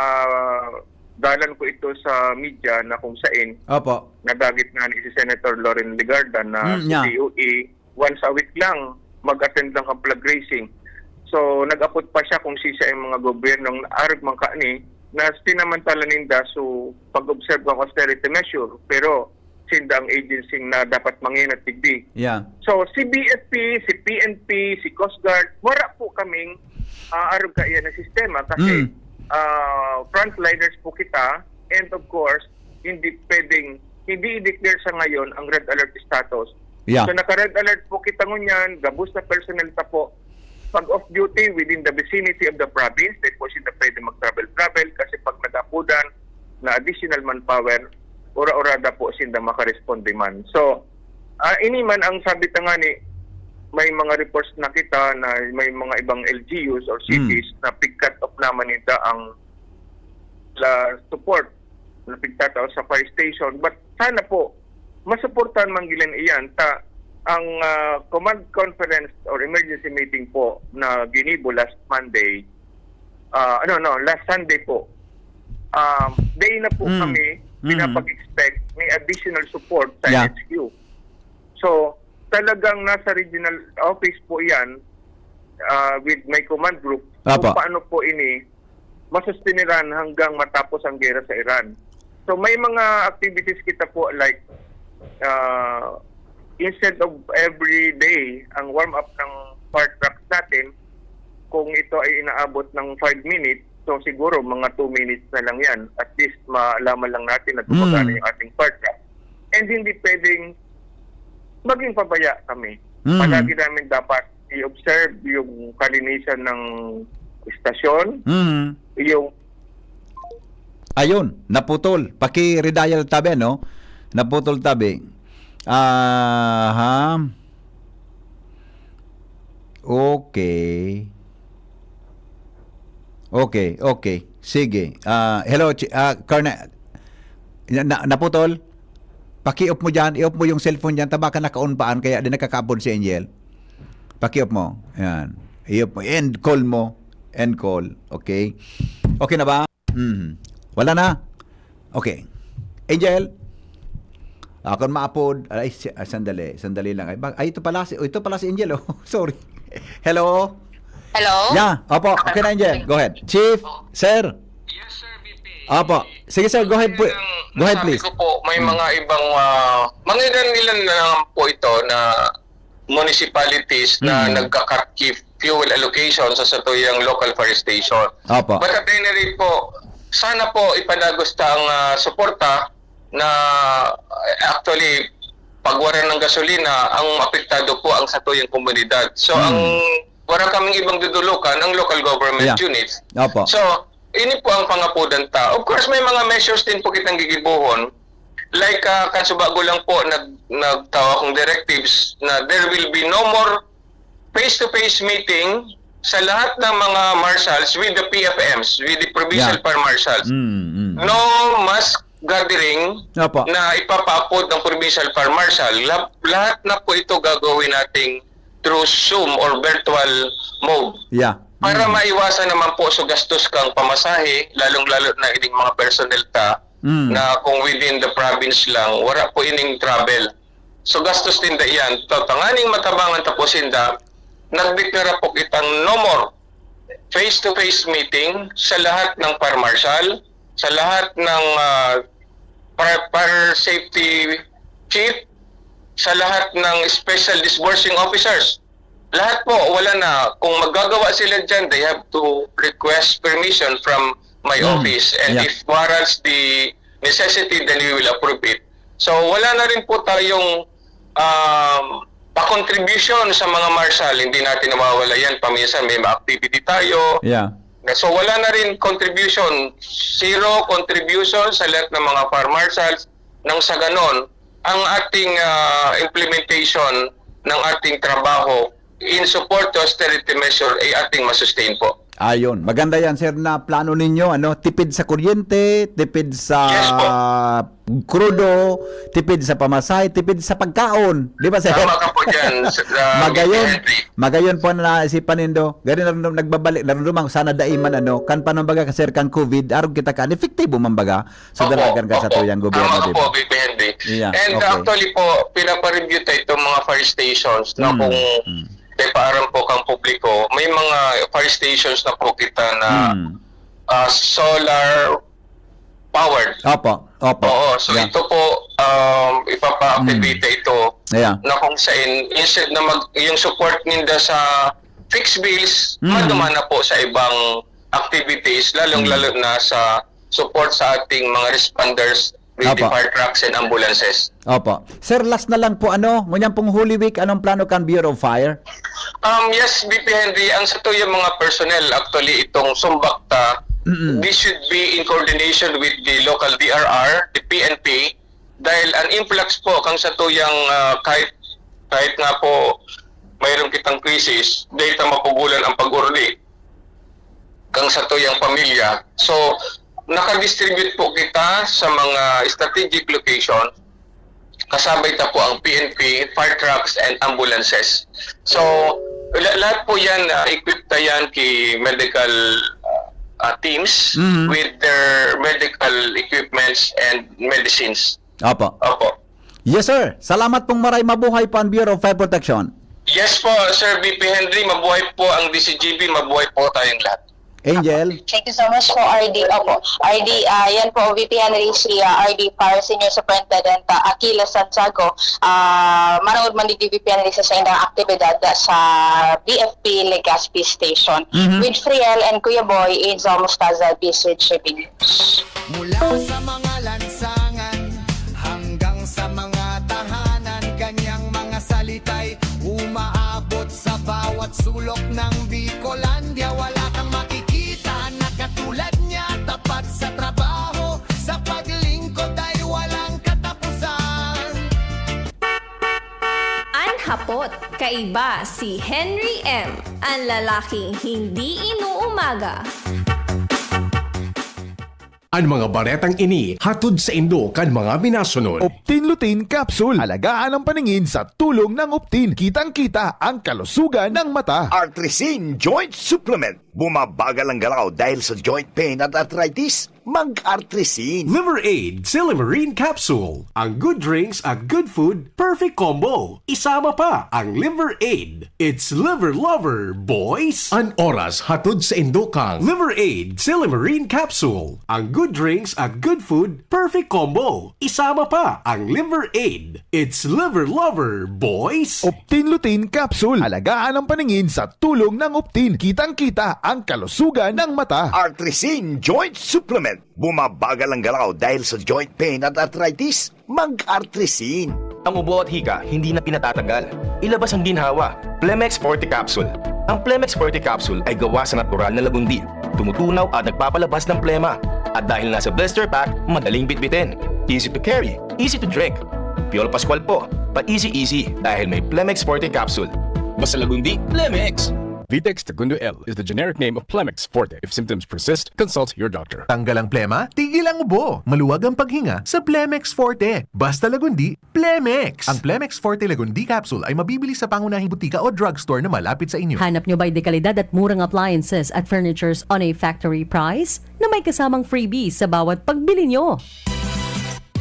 dalan ko ito sa media na kung sain Opo. Nagagit na ni si Senator Loren Legarda na Mm, si yeah. D O E once a week lang mag-attend lang ang flag raising. So nag-apot pa siya kung sisa yung mga gobyernong arog man kani na sinamantala ninda so pag-observe ng austerity measure pero sinda ang agency na dapat mangin at digdi. Yeah. So, si B F P, si P N P, si Coast Guard, wala po kaming ah, arog kaiyan na sistema kasi Mm. ah, frontliners po kita, and of course, hindi pwedeng, hindi i-declare sa ngayon ang red alert status. Yeah. So, naka-red alert po kita ngunyan, gabos na personnel ta po. Pag off-duty within the vicinity of the province, di po sila pwede mag-travel-travel kasi pag nag-apudan na additional manpower, ura-urada po sinda makaresponde man. So, ah, ini man ang sabi ta nga ni, may mga reports na kita na may mga ibang L G Us or cities na pig-cut off naman nila ang la support na pigtatao sa fire station. But sana po, masuportahan man gilan iyan ta ang ah, command conference or emergency meeting po na ginibo last Monday, ah, ano, no, last Sunday po. Um, day na po Mm. kami Mm. pinapag-expect may additional support sa Yeah. H Q. So, talagang nasa regional office po yan ah, with my command group Apo. kung paano po ini masustiniran hanggang matapos ang gera sa Iran. So, may mga activities kita po like ah, instead of every day ang warm up ng fire trucks natin, kung ito ay inaabot ng five minutes, so siguro mga two minutes na lang yan. At least malaman lang natin na gumagana Mm. yung ating fire truck. And hindi pwedeng maging pabaya kami. Mm. Palagi namin dapat i-observe yung kalinisan ng istasyon, Mm. yung Ayun, naputol. Paki-redial tabi, no? Naputol tabi. Aha. Okay. Okay, okay. Sige. Ah, hello, Chi- ah, Colonel. Na, na- naputol? Paki-off mo dyan. I-off mo yung cellphone dyan. Taba ka naka-on paan, kaya di nakakaabot si Angel. Paki-off mo. Yan. I-off mo. End call mo. End call. Okay? Okay na ba? Mhm. Wala na? Okay. Angel? Akon maapod. Ay, si- ah, sandali. Sandali lang. Ay, ba- ay, ito pala si, oh, ito pala si Angel, oh. Sorry. Hello? Hello? Yeah, opo. Okay na, Angel. Go ahead. Chief, sir. Yes, sir, V P. Opo. Sige, sir. Go ahead po. Go ahead, please. Sabi ko po, may mga ibang uh, mangilan-ilan na naman po ito na municipalities na Mm. nagka-cut key fuel allocation sa satuyang local fire station. Opo. But at any rate po, sana po ipadagos ta ang ah, suporta na actually pagwaran ng gasolina, ang apektado po ang satuyang komunidad. So Mm. ang wala kaming ibang dudulukan, ang local government Yeah. units. Opo. So, ini po ang pangapudan ta. Of course, may mga measures din po kitang gigibuhon. Like, uh, kan subago lang po, nag, nagtawa akong directives na there will be no more face-to-face meeting sa lahat ng mga marshals with the P F Ms, with the provincial Yeah. fire marshals. Mm, mm. No mass gathering Opo. na ipapaapod ng provincial fire marshal. Lab- lahat na po ito gagawin nating through Zoom or virtual mode. Yeah. Para Mm. maiwasan naman po sa gastos kang pamasahe, lalong-lalo na ining mga personnel ta, Mm. na kung within the province lang, wala po ining travel. So gastos din da iyan. Tanganing matabangan ta po sinda, nagdeklara po kitang no more face-to-face meeting sa lahat ng fire marshal, sa lahat ng ah, fire, fire safety chief, sa lahat ng special disbursing officers. Lahat po, wala na. Kung magagawa sila dyan, they have to request permission from my Mm. office. And Yeah. if warrants the necessity, then we will approve it. So, wala na rin po tayong um, pa-contribution sa mga marshal. Hindi natin nawawala yan. Paminsan may mga activity tayo. Yeah. So, wala na rin contribution. Zero contribution sa lahat ng mga fire marshals. Nang sa ganon, ang ating ah, implementation ng ating trabaho in support to austerity measure ay ating masustain po. Ayun. Maganda yan, sir, na plano ninyo, ano, tipid sa kuryente, tipid sa Yes po. krudo, tipid sa pamasahe, tipid sa pagkaon. Di ba, sir? Tama ka po dyan, sir, ah, Magayon, Henry. magayon po na naisipan nindo. Gani na rin nagbabalik, narunduman ko sana daiman, ano, kan panumbaga ka, sir, kan COVID, arog kita kan, epektibo man baga. So, Opo, dalagan ka sa opo. tuyang gobyerno, Tama di po, ba? V P Henry. Yeah, And okay. actually po, pinapareview tayo itong mga fire stations na Mm, kung mm. may paaram po kang publiko, may mga fire stations na po kita na Mm. ah, solar powered. Opo, opo. Oo, so Yeah. ito po, um, ipapa-activate ito, yeah, na kung saan, instead na mag, yung support ninda sa fixed bills, mm, maduman na po sa ibang activities, lalong-lalo, mm, na sa support sa ating mga responders with the fire trucks and ambulances. Opo. Sir, last na lang po, ano, ngunyan pong Holy Week, anong plano kan Bureau of Fire? Um, yes, B P Henry, ang sa tuyang mga personnel, actually, itong sumbak ta, mm, this should be in coordination with the local D R R, the P N P, dahil ang influx po, kang sa tuyang, ah, kahit, kahit nga po mayroon kitang krisis, dahil ta mapugulan ang pag-urdi kang sa tuyang pamilya. So, nakadistribute po kita sa mga strategic location. Kasabay ta po ang P N P, fire trucks, and ambulances. So, la- lahat po yan, ah, equipped na yan kay medical, ah, teams, mhm, with their medical equipments and medicines. Opo. Opo. Yes, sir. Salamat pong maray. Mabuhay po ang Bureau of Fire Protection. Yes po, Sir B P Henry. Mabuhay po ang D C G B. Mabuhay po tayong lahat. Angel. Thank you so much po, R D. Opo. R D, ah, yan po, V P Henry, si, ah, R D Fire Senior Superintendent, ah, Aquila Santiago. Ah, manood man digdi, V P Henry, sa saindang aktibidad sa B F P Legazpi Station. Mhm. With Friel and Kuya Boy, Angel Mostaza, This with Shipping News. Mula sa mga lansangan hanggang sa mga tahanan, kanyang mga salita'y umaabot sa bawat sulok ng Bicolandia. Wala kang makikita na katulad niya, tapat sa trabaho, sa paglingkod ay walang katapusan. An hapot, kaiba si Henry M, an lalaking hindi inuumaga. An mga baretang ini hatod saindo kan mga minasunod. Optin Lutein Capsule. Alagaan ang paningin sa tulong ng Optin. Kitang-kita ang kalusugan ng mata. Artrisin Joint Supplement. Bumabagal ang galaw dahil sa joint pain at arthritis. Mag-Artrisin. Liver Aid Silymarin Capsule. Ang good drinks at good food, perfect combo. Isama pa ang Liver Aid. It's Liver Lover, boys! An oras hatod saindo kan Liver Aid Silymarin Capsule. Ang good drinks at good food, perfect combo. Isama pa ang Liver Aid. It's Liver Lover, boys! Optin Lutein Capsule. Alagaan ang paningin sa tulong ng Optin. Kitang-kita ang kalusugan ng mata. Artrisin Joint Supplement. Bumabagal ang galaw dahil sa joint pain at arthritis. Mag-Artrisin. Ang ubo at hika, hindi na pinatatagal. Ilabas ang ginhawa. Plemex Forte Capsule. Ang Plemex Forte Capsule ay gawa sa natural na lagundi. Tumutunaw at nagpapalabas ng plema. At dahil nasa blister pack, madaling bitbitin. Easy to carry, easy to drink. Piolo Pascual po, pa-easy-easy dahil may Plemex Forte Capsule. Basta lagundi, Plemex! Vitex Segundo L is the generic name of Plemex Forte. If symptoms persist, consult your doctor. Tanggal ang plema, tigil ang ubo. Maluwag ang paghinga sa Plemex Forte. Basta lagundi, Plemex! Ang Plemex Forte Lagundi Capsule ay mabibili sa pangunahing butika o drugstore na malapit sa inyo. Hanap nyo ba'y dekalidad at murang appliances at furnitures on a factory price na may kasamang freebies sa bawat pagbili nyo?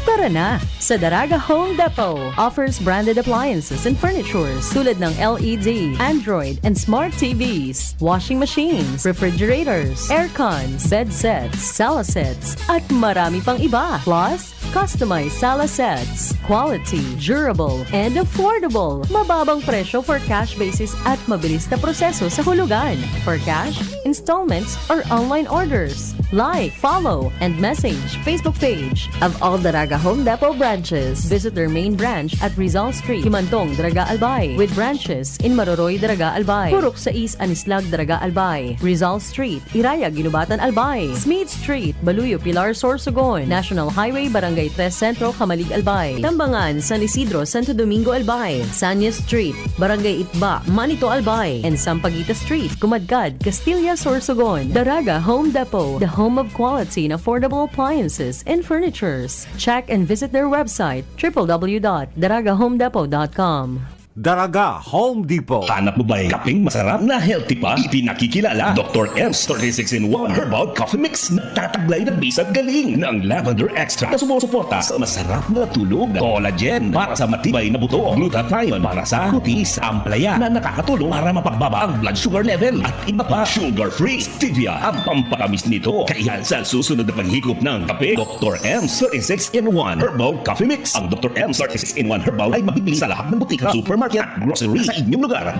Tara na! Sa Daraga Home Depot offers branded appliances and furnitures tulad ng L E D, Android, and smart T Vs, washing machines, refrigerators, aircons, bed sets, sala sets, at marami pang iba. Plus, customized sala sets. Quality, durable, and affordable. Mababang presyo for cash basis at mabilis na proseso sa hulugan. For cash, installments, or online orders. Like, follow, and message Facebook page of all Daraga Home Depot branches. Visit their main branch at Rizal Street, Kimantong, Daraga, Albay, with branches in Maroroy, Daraga, Albay, Purok sais, Anislag, Daraga, Albay, Rizal Street, Iraya, Guinobatan, Albay, Smith Street, Baluyo, Pilar, Sorsogon, National Highway, Barangay tres Centro, Camalig, Albay, Tambangan, San Isidro, Santo Domingo, Albay, Sanyes Street, Barangay Itba, Manito, Albay, and Sampaguita Street, Kumadkad, Castilla, Sorsogon. Daraga Home Depot, the home of quality and affordable appliances and furnitures. Check and visit their website, triple W dot daraga home depot dot com. Daraga, Home Depot. Hanap mo ba'y kapeng masarap na healthy pa? Ipinakikilala, Doktor M's thirty-six in one Herbal Coffee Mix. Nagtataglay ng bisa'g galing ng lavender extract na sumusuporta sa masarap na tulog, collagen para sa matibay na buto, glutathione para sa kutis, ampalaya na nakakatulong para mapagbaba ang blood sugar level, at iba pa. Sugar-free stevia ang pampatamis nito. Kaya sa susunod na paghigop ng kape, Doktor M's thirty-six in one Herbal Coffee Mix. Ang Doktor M's thirty-six in one Herbal ay mabibili sa lahat ng butika, supermarket at grocery sa inyong lugar.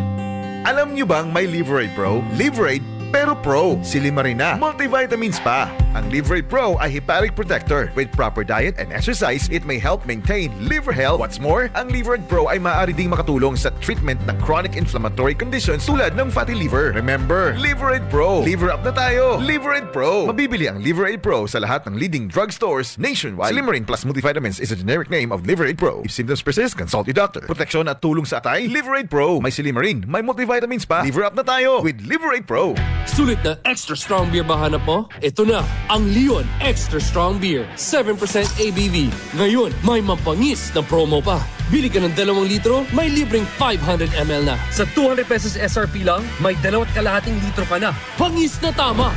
Alam niyo bang may Liverade Pro? Liverade, pero Pro. Silimarin na. Multivitamins pa. Ang Liverade Pro ay hepatic protector. With proper diet and exercise, it may help maintain liver health. What's more, ang Liverade Pro ay maaari ding makatulong sa treatment ng chronic inflammatory conditions tulad ng fatty liver. Remember, Liverade Pro. Liver up na tayo. Liverade Pro. Mabibili ang Liverade Pro sa lahat ng leading drugstores nationwide. Silimarin Plus Multivitamins is a generic name of Liverade Pro. If symptoms persist, consult your doctor. Proteksyon at tulong sa atay, Liverade Pro. May silimarin, may multivitamins pa. Liver up na tayo with Liverade Pro. Sulit na extra strong beer ba hanap mo? Ito na ang Leon Extra Strong Beer, seven percent A B V. Ngayon, may mabangis na promo pa. Bili ka ng dalawang litro, may libreng five hundred M L na. Sa two hundred pesos S R P lang, may dalawat kalahating litro ka na. Bangis na tama!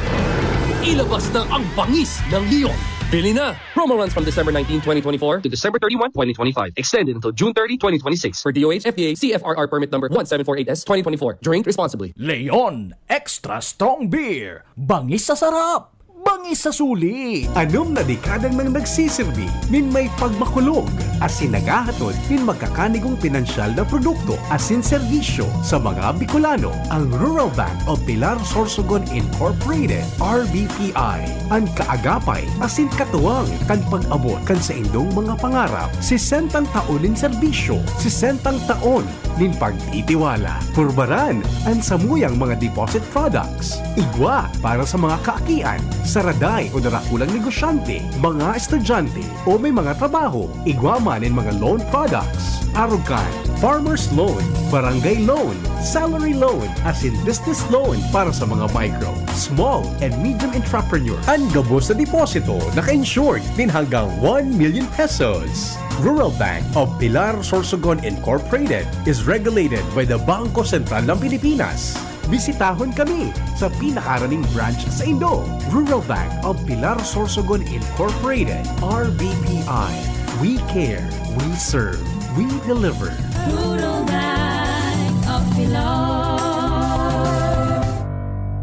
Ilabas na ang bangis ng Leon. Bili na! Promo runs from December nineteen, twenty twenty-four to December thirty-one, twenty twenty-five. Extended until June thirty, twenty twenty-six. For D O H, F D A, C F R R permit number one seven four eight S twenty twenty-four. Drink responsibly. Leon Extra Strong Beer. Bangis sa sarap! Bangis sa suli! Anom na dekada nang nagsisirbi nin may pagmakulog asin naghahatod nin magkakanigong pinansyal na produkto asin serbisyo sa mga Bicolano. Ang Rural Bank of Pilar Sorsogon Incorporated, R B P I, an kaagapay asin katuwang kan pag-abot kan saindong mga pangarap. Sesentang taon nin serbisyo, sesentang taon nin pagtitiwala. Purbaran an samuyang mga deposit products. Igwa para sa mga kaakian, saraday o darakulang negosyante, mga estudyante, o may mga trabaho. Igwa man nin mga loan products. Arog kan farmer's loan, barangay loan, salary loan, asin business loan para sa mga micro, small, and medium entrepreneurs. An gabos na deposito naka-insured nin hanggang one million pesos. Rural Bank of Pilar Sorsogon Incorporated is regulated by the Bangko Sentral ng Pilipinas. Bisitahon kami sa pinakaharaning branch saindo. Rural Bank of Pilar Sorsogon Incorporated, R B P I. We care, we serve, we deliver. Rural Bank of Pilar.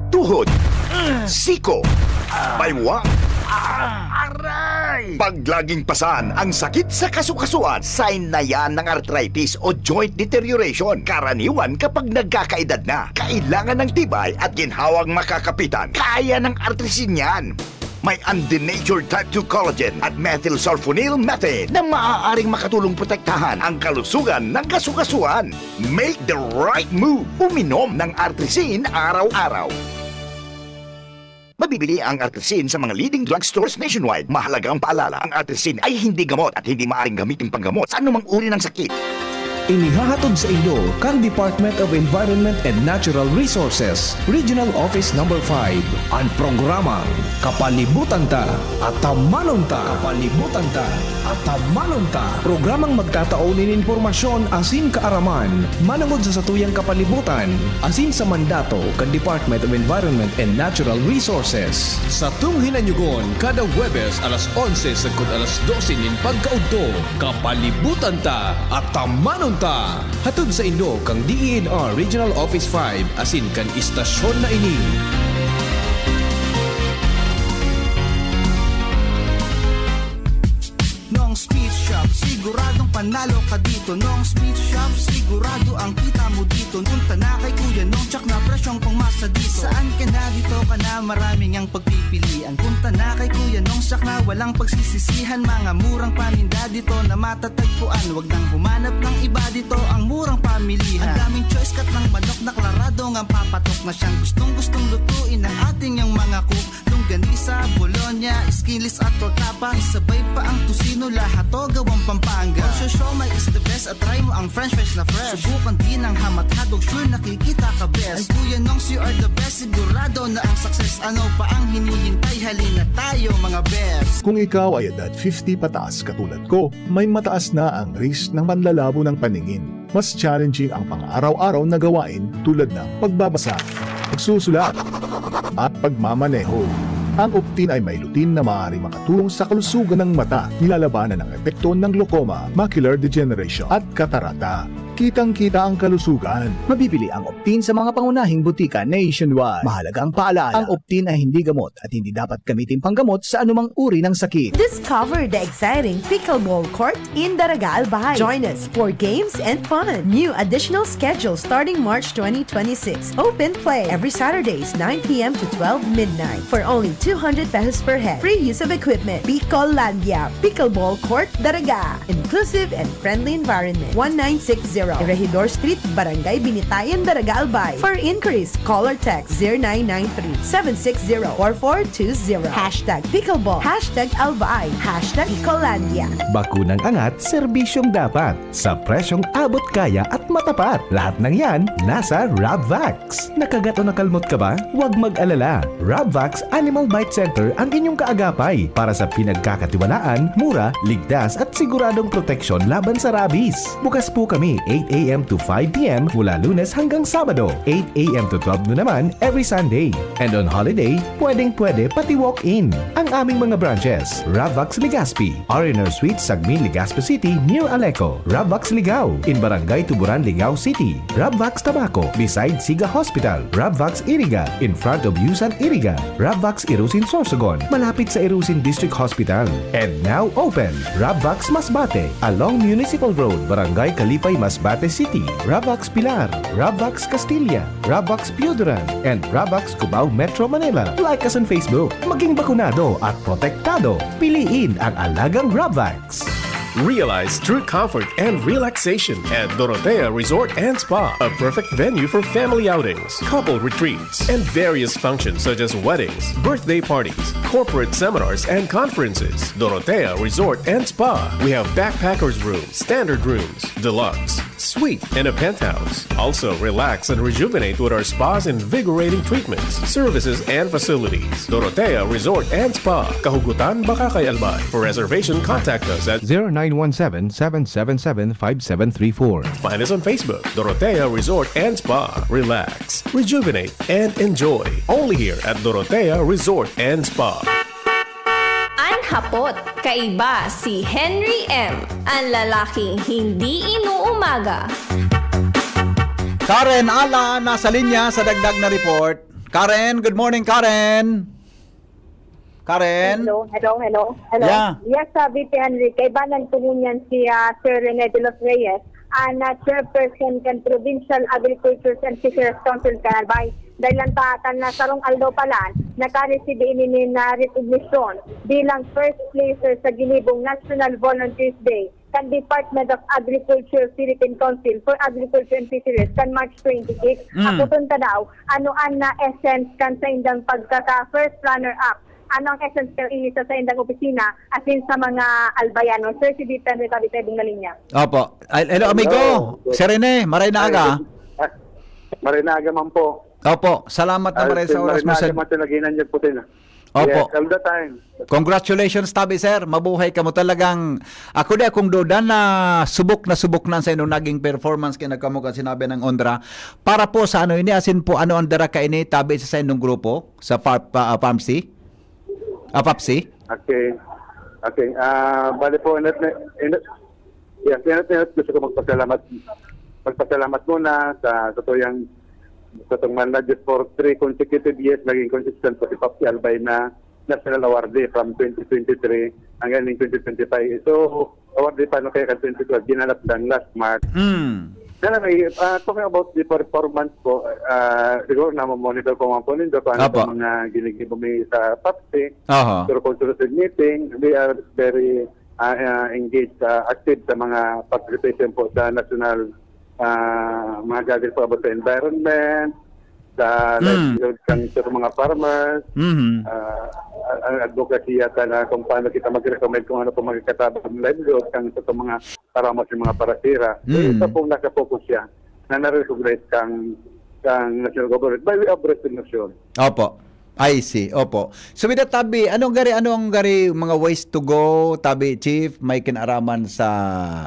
Tuhod, siko, baywang, aray! Pag laging pasan ang sakit sa kasukasuan, sign na yan ng arthritis o joint deterioration. Karaniwan kapag nagkakaedad na, kailangan ng tibay at ginhawang makakapitan. Kaya ng Artrisin yan. May undenatured type two collagen at methylsulfonyl methane na maaaring makatulong protektahan ang kalusugan ng kasukasuan. Make the right move. Uminom ng Artrisin araw-araw. Mabibili ang Artrisin sa mga leading drugstores nationwide. Mahalagang paalala, ang Artrisin ay hindi gamot at hindi maaaring gamitin panggamot sa anumang uri ng sakit. Inihahatod saindo kan Department of Environment and Natural Resources, Regional Office Number five, an programang Kapalibutan Ta, Atamanon Ta. Kapalibutan Ta, Atamanon Ta. Programang magtatao nin impormasyon asin kaaraman manongod sa satuyang kapalibutan asin sa mandato kan Department of Environment and Natural Resources. Satong hinanyogon kada Huwebes alas onse sagkod alas dose nin pagkaudto. Kapalibutan Ta, Atamanon Ta. Hatod saindo kan D E N R Regional Office five asin kan istasyon na ini. Nong's Meat Shop, siguradong panalo ka dito. Nong's Meat Shop, sigurado ang kita mo dito. Punta na kay Kuya Nong, tsak na presyong pangmasa dito. Saan ka na dito ka na, maraming ang pagpipilian. Punta na kay Kuya Nong, tsak na walang pagsisisihan. Mga murang paninda dito na matatagpuan. Wag nang humanap ng iba dito, ang murang pamilihan. Ang daming choice, cut ng manok na klarado nga papatok na siyang gustong-gustong lutuin ng ating yang mga cook. Longganisa, bologna, skinless at torta pa. Isabay pa ang tocino, lahat to gawang Pampanga. Ang siomai is the best at try mo ang french fries na fresh. Subukan din ang ham at hotdog, sure nakikita ka best. Ay Kuya Nongs, you are the best, sigurado na ang success. Ano pa ang hinihintay? Halina tayo mga best. Kung ikaw ay edad fifty pataas katulad ko, may mataas na ang risk ng panlalabo ng paningin. Mas challenging ang pang-araw-araw na gawain tulad ng pagbabasa, pagsusulat, at pagmamaneho. Ang Optin ay may lutein na maaaring makatulong sa kalusugan ng mata, nilalabanan ang epekto ng glaucoma, macular degeneration, at katarata. Kitang-kita ang kalusugan. Mabibili ang Optin sa mga pangunahing butika nationwide. Mahalagang paalala, ang Optin ay hindi gamot at hindi dapat gamitin panggamot sa anumang uri ng sakit. Discover the exciting pickleball court in Daraga, Albay. Join us for games and fun. New additional schedule starting March twenty twenty-six. Open play every Saturdays, nine p m to twelve midnight, for only two hundred pesos per head. Free use of equipment. Pickleball Court, Daraga. Inclusive and friendly environment. One nine six zero Regidor Street, Barangay Binitayan, Daraga, Albay. For inquiries, call or text zero nine nine three, seven six zero, four four two zero. Hashtag pickleball, hashtag Albay, hashtag Picolandia. Bakunang angat, serbisyong dapat, sa presyong abot kaya at matapat. Lahat ng yan, nasa Rabvax. Nakagat o nakalmot ka ba? Huwag mag-alala. Rabvax Animal Bite Center ang inyong kaagapay para sa pinagkakatiwalaan, mura, ligtas at siguradong proteksyon laban sa rabies. Bukas po kami eight a m to five p m mula Lunes hanggang Sabado, eight a m to twelve noon naman every Sunday. And on holiday, pwedeng-pwede pati walk-in. Ang aming mga branches, Rabvax Legazpi, R and R Suites, Sagmin, Legazpi City, near Aleco, Rabvax Ligao, in Barangay Tuburan, Ligao City, Rabvax Tabaco, beside Siga Hospital, Rabvax Iriga, in front of Yusan Iriga, Rabvax Irusin Sorsogon, malapit sa Irusin District Hospital. And now open, Rabvax Masbate, along Municipal Road, Barangay Kalipay, Masbate City, Rabvax Pilar, Rabvax Castilla, Rabvax Pioduran, and Rabvax Cubao, Metro Manila. Like us on Facebook. Maging bakunado at protektado. Piliin ang alagang Rabvax. Realize true comfort and relaxation at Dorotea Resort and Spa, a perfect venue for family outings, couple retreats, and various functions such as weddings, birthday parties, corporate seminars, and conferences. Dorotea Resort and Spa. We have backpackers room, standard rooms, deluxe, suite, and a penthouse. Also, relax and rejuvenate with our spa's invigorating treatments, services, and facilities. Dorotea Resort and Spa, Kahugutan, Bacacay, Albay. For reservation, contact us at zero nine one seven, seven seven seven, five seven three four. Find us on Facebook, Dorotea Resort and Spa. Relax, rejuvenate, and enjoy. Only here at Dorotea Resort and Spa. An hapot, kaiba si Henry M, an lalaking hindi inuumaga. Karen Ala nasa linya sa dagdag na report. Karen, good morning, Karen. Karen? Hello, hello, hello, hello. Yeah. Yes, sabi si Henry, kaibanan ko ngunyan si, ah, Sir Rene de los Reyes, an, ah, chairperson kan Provincial Agriculture and Fisheries Council kan Albay. Dahil lang ta, tan na sarong aldaw pa lang, nakaresib ini nin, ah, recognition bilang first placer sa ginibong National Volunteers Day kan Department of Agriculture Philippine Council for Agriculture and Fisheries kan March twenty-six. Mm. Hapoton ta daw, ano an na essence kan saindang pagkaka first runner-up? Ano ang essence kan ini sa saindang opisina asin sa mga Albayano? Sir, si Bitan, may sabi sa ibong na linya. Opo. Ay, hello, amigo. Hello. Sir Rene, maray na Ay, aga. Ah, maray na aga man po. Opo, salamat na Ah, maray sa oras mo, Maray na sir. Aga man, sir, naginan niyo po din, ah. Opo. Yes, all the time. Congratulations, tabi, sir. Mabuhay ka mo talagang. Ako di akong duda na subok na subok na sa inyong naging performance kaya nagkamo ka sinabi ng Ondra. Para po sa ano ini, asin po ano ang dara ka ini, tabi sa, sa inyong grupo, sa Fa-, pa-, ah, P A M C? Ah, P A P C? Okay. Okay. Ah, bali po, inat, inat, yes, inat, inat, gusto ko magpasalamat, magpasalamat muna sa, sa tuyang, sa itong man na just for three consecutive years, naging consistent po si P A P C Albay na National Awardee from twenty twenty-three hanggang in twenty twenty-five. So, awardee pa, no, kaya kan twenty twelve, ginanap lang last March. Mm. Kaya may, ah, talking about the performance po, ah, siguro na-monitor ko man po nindo kung ano Apo. po mga ginigibo mi sa P A P C. Aha. Pero consultative meeting, we are very, ah, ah, engaged, ah, active sa mga participation po sa national, ah, mga gathering po about sa environment, sa Mm. livelihood kan sa mga farmers, Mhm. ah, ang advocacy yata na kung paano kita mag-recommend kung ano po magkakatabang livelihood kan sa mga farmers, yung mga parasira. So, Mm. isa pong nakapokus siya na na-recognize kang, kang national government by way of resolution. Opo. I see. Opo. So, with that, tabi, anong gari, anong gari mga ways to go, tabi, Chief, may kinaraman sa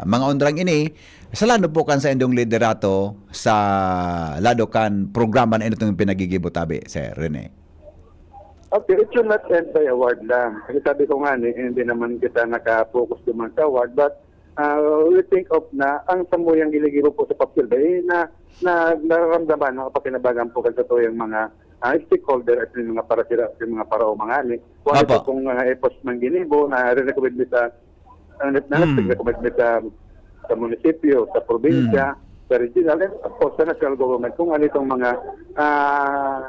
mga ondrang ini? Sa lado po kan saindong liderato sa lado kan programa na inutong pinagigibo tabi, Sir Rene? Okay, it should not end by award lang. Kasi sabi ko nga ni, hindi naman kita naka-focus naman sa award, but, ah, we think of na ang samuyang ginigibo po sa Pop Survey, eh, na, na nararamdaman, nakapakinabangan po kan satuyang mga, ah, stakeholder at yung mga parasira at yung mga paraoma ngani. Kung ano Apo. po pong mga efforts man ginibo na re-recommend mi sa, ano, na Hmm. nag-recommend mi sa, sa munisipyo, sa probinsya, Hmm. sa regional, and of course, sa national government, kung ano itong mga, ah,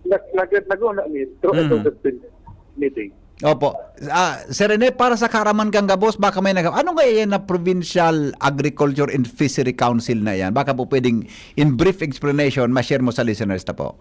nag-, nag-, nag-una mi through a Hmm. consultative meeting. Opo. Ah, Sir Rene, para sa kaaraman kan gabos, baka may nag-, ano nga yan na Provincial Agriculture and Fishery Council na yan? Baka po pwedeng, in brief explanation, ma-share mo sa listeners ta po.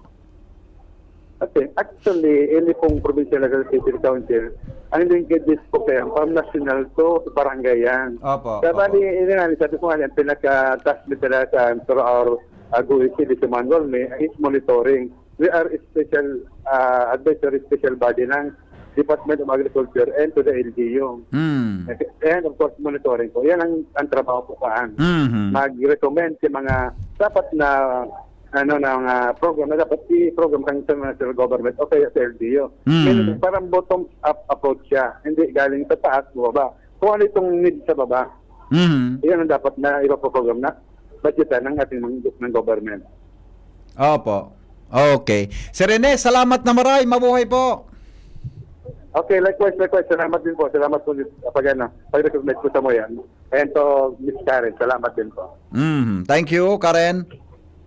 Okay, actually, ini pong Provincial Agriculture Council, ang linkages po kaya from national to barangay yan. Opo, Kaya opo. bali, ini nga, sabi ko nga, ang pinaka-task ni talaga sa through our, uh, G O E C, si Manuel May, is monitoring. We are a special, uh, advisory special body ng Department of Agriculture and to the L G U. Hmm. And of course, monitoring po. Yan ang, ang trabaho po saan. Mhm. Mag-recommend sa mga dapat na, ano, na mga program na dapat i-program sa national government o kaya sa L G U. Hmm. Meaning, parang bottom-up approach siya. Hindi galing sa taas, baba. Kung ano itong need sa baba, Mhm. yan ang dapat na ipaprogram na budgetan ng ating mga, ng government. Opo. Okay. Sir Rene, salamat na maray. Mabuhay po. Okay, likewise, likewise. Salamat din po. Salamat po, pag, ano, pag-recognize po sa mo yan. And to Miss Karen, salamat din po. Mhm. Thank you, Karen.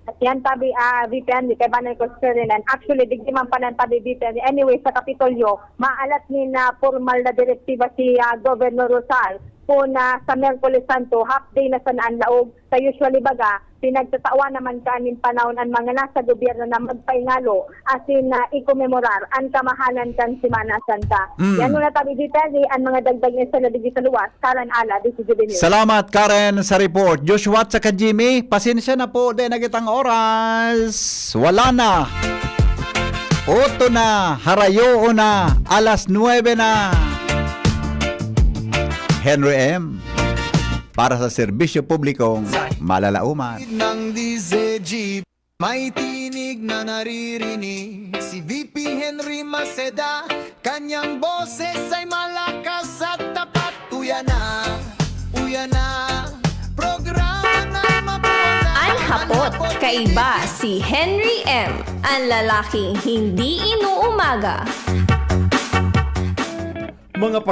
At yan, tabi, ah, V P N, kay Banay ko, Sir Renan. Actually, digdi man pa ng tabi, V P N. Anyway, sa Kapitolyo, maalat ni na formal na direktiba si, ah, Governor Rosal kung, ah, sa Miyerkules Santo, half day na sana ang laog. Sa usually baga, pinagtatawan naman kanin panahon ang mga nasa gobyerno na magpaingalo, asin na ikomemorar ang kamahalan kan Semana Santa. Mm. Yan muna tabi, G P N, ang mga dagdag na sa digdi sa luwas. Karen Ala, D C G B News. Salamat, Karen, sa report. Joshua at saka Jimmy, pasensya na po, di na kitang oras. Wala na. Oto na, harayo na, alas nuebe na. Henry M, para sa serbisyo publikong malalauman. Ng D Z G, may tinig na naririnig si V P Henry Maceda. Kanyang boses ay malakas at tapat. Uya na, uya na, programang mabuhay. An Hapot, kaiba si Henry M, an lalaking hindi inuumaga. Mga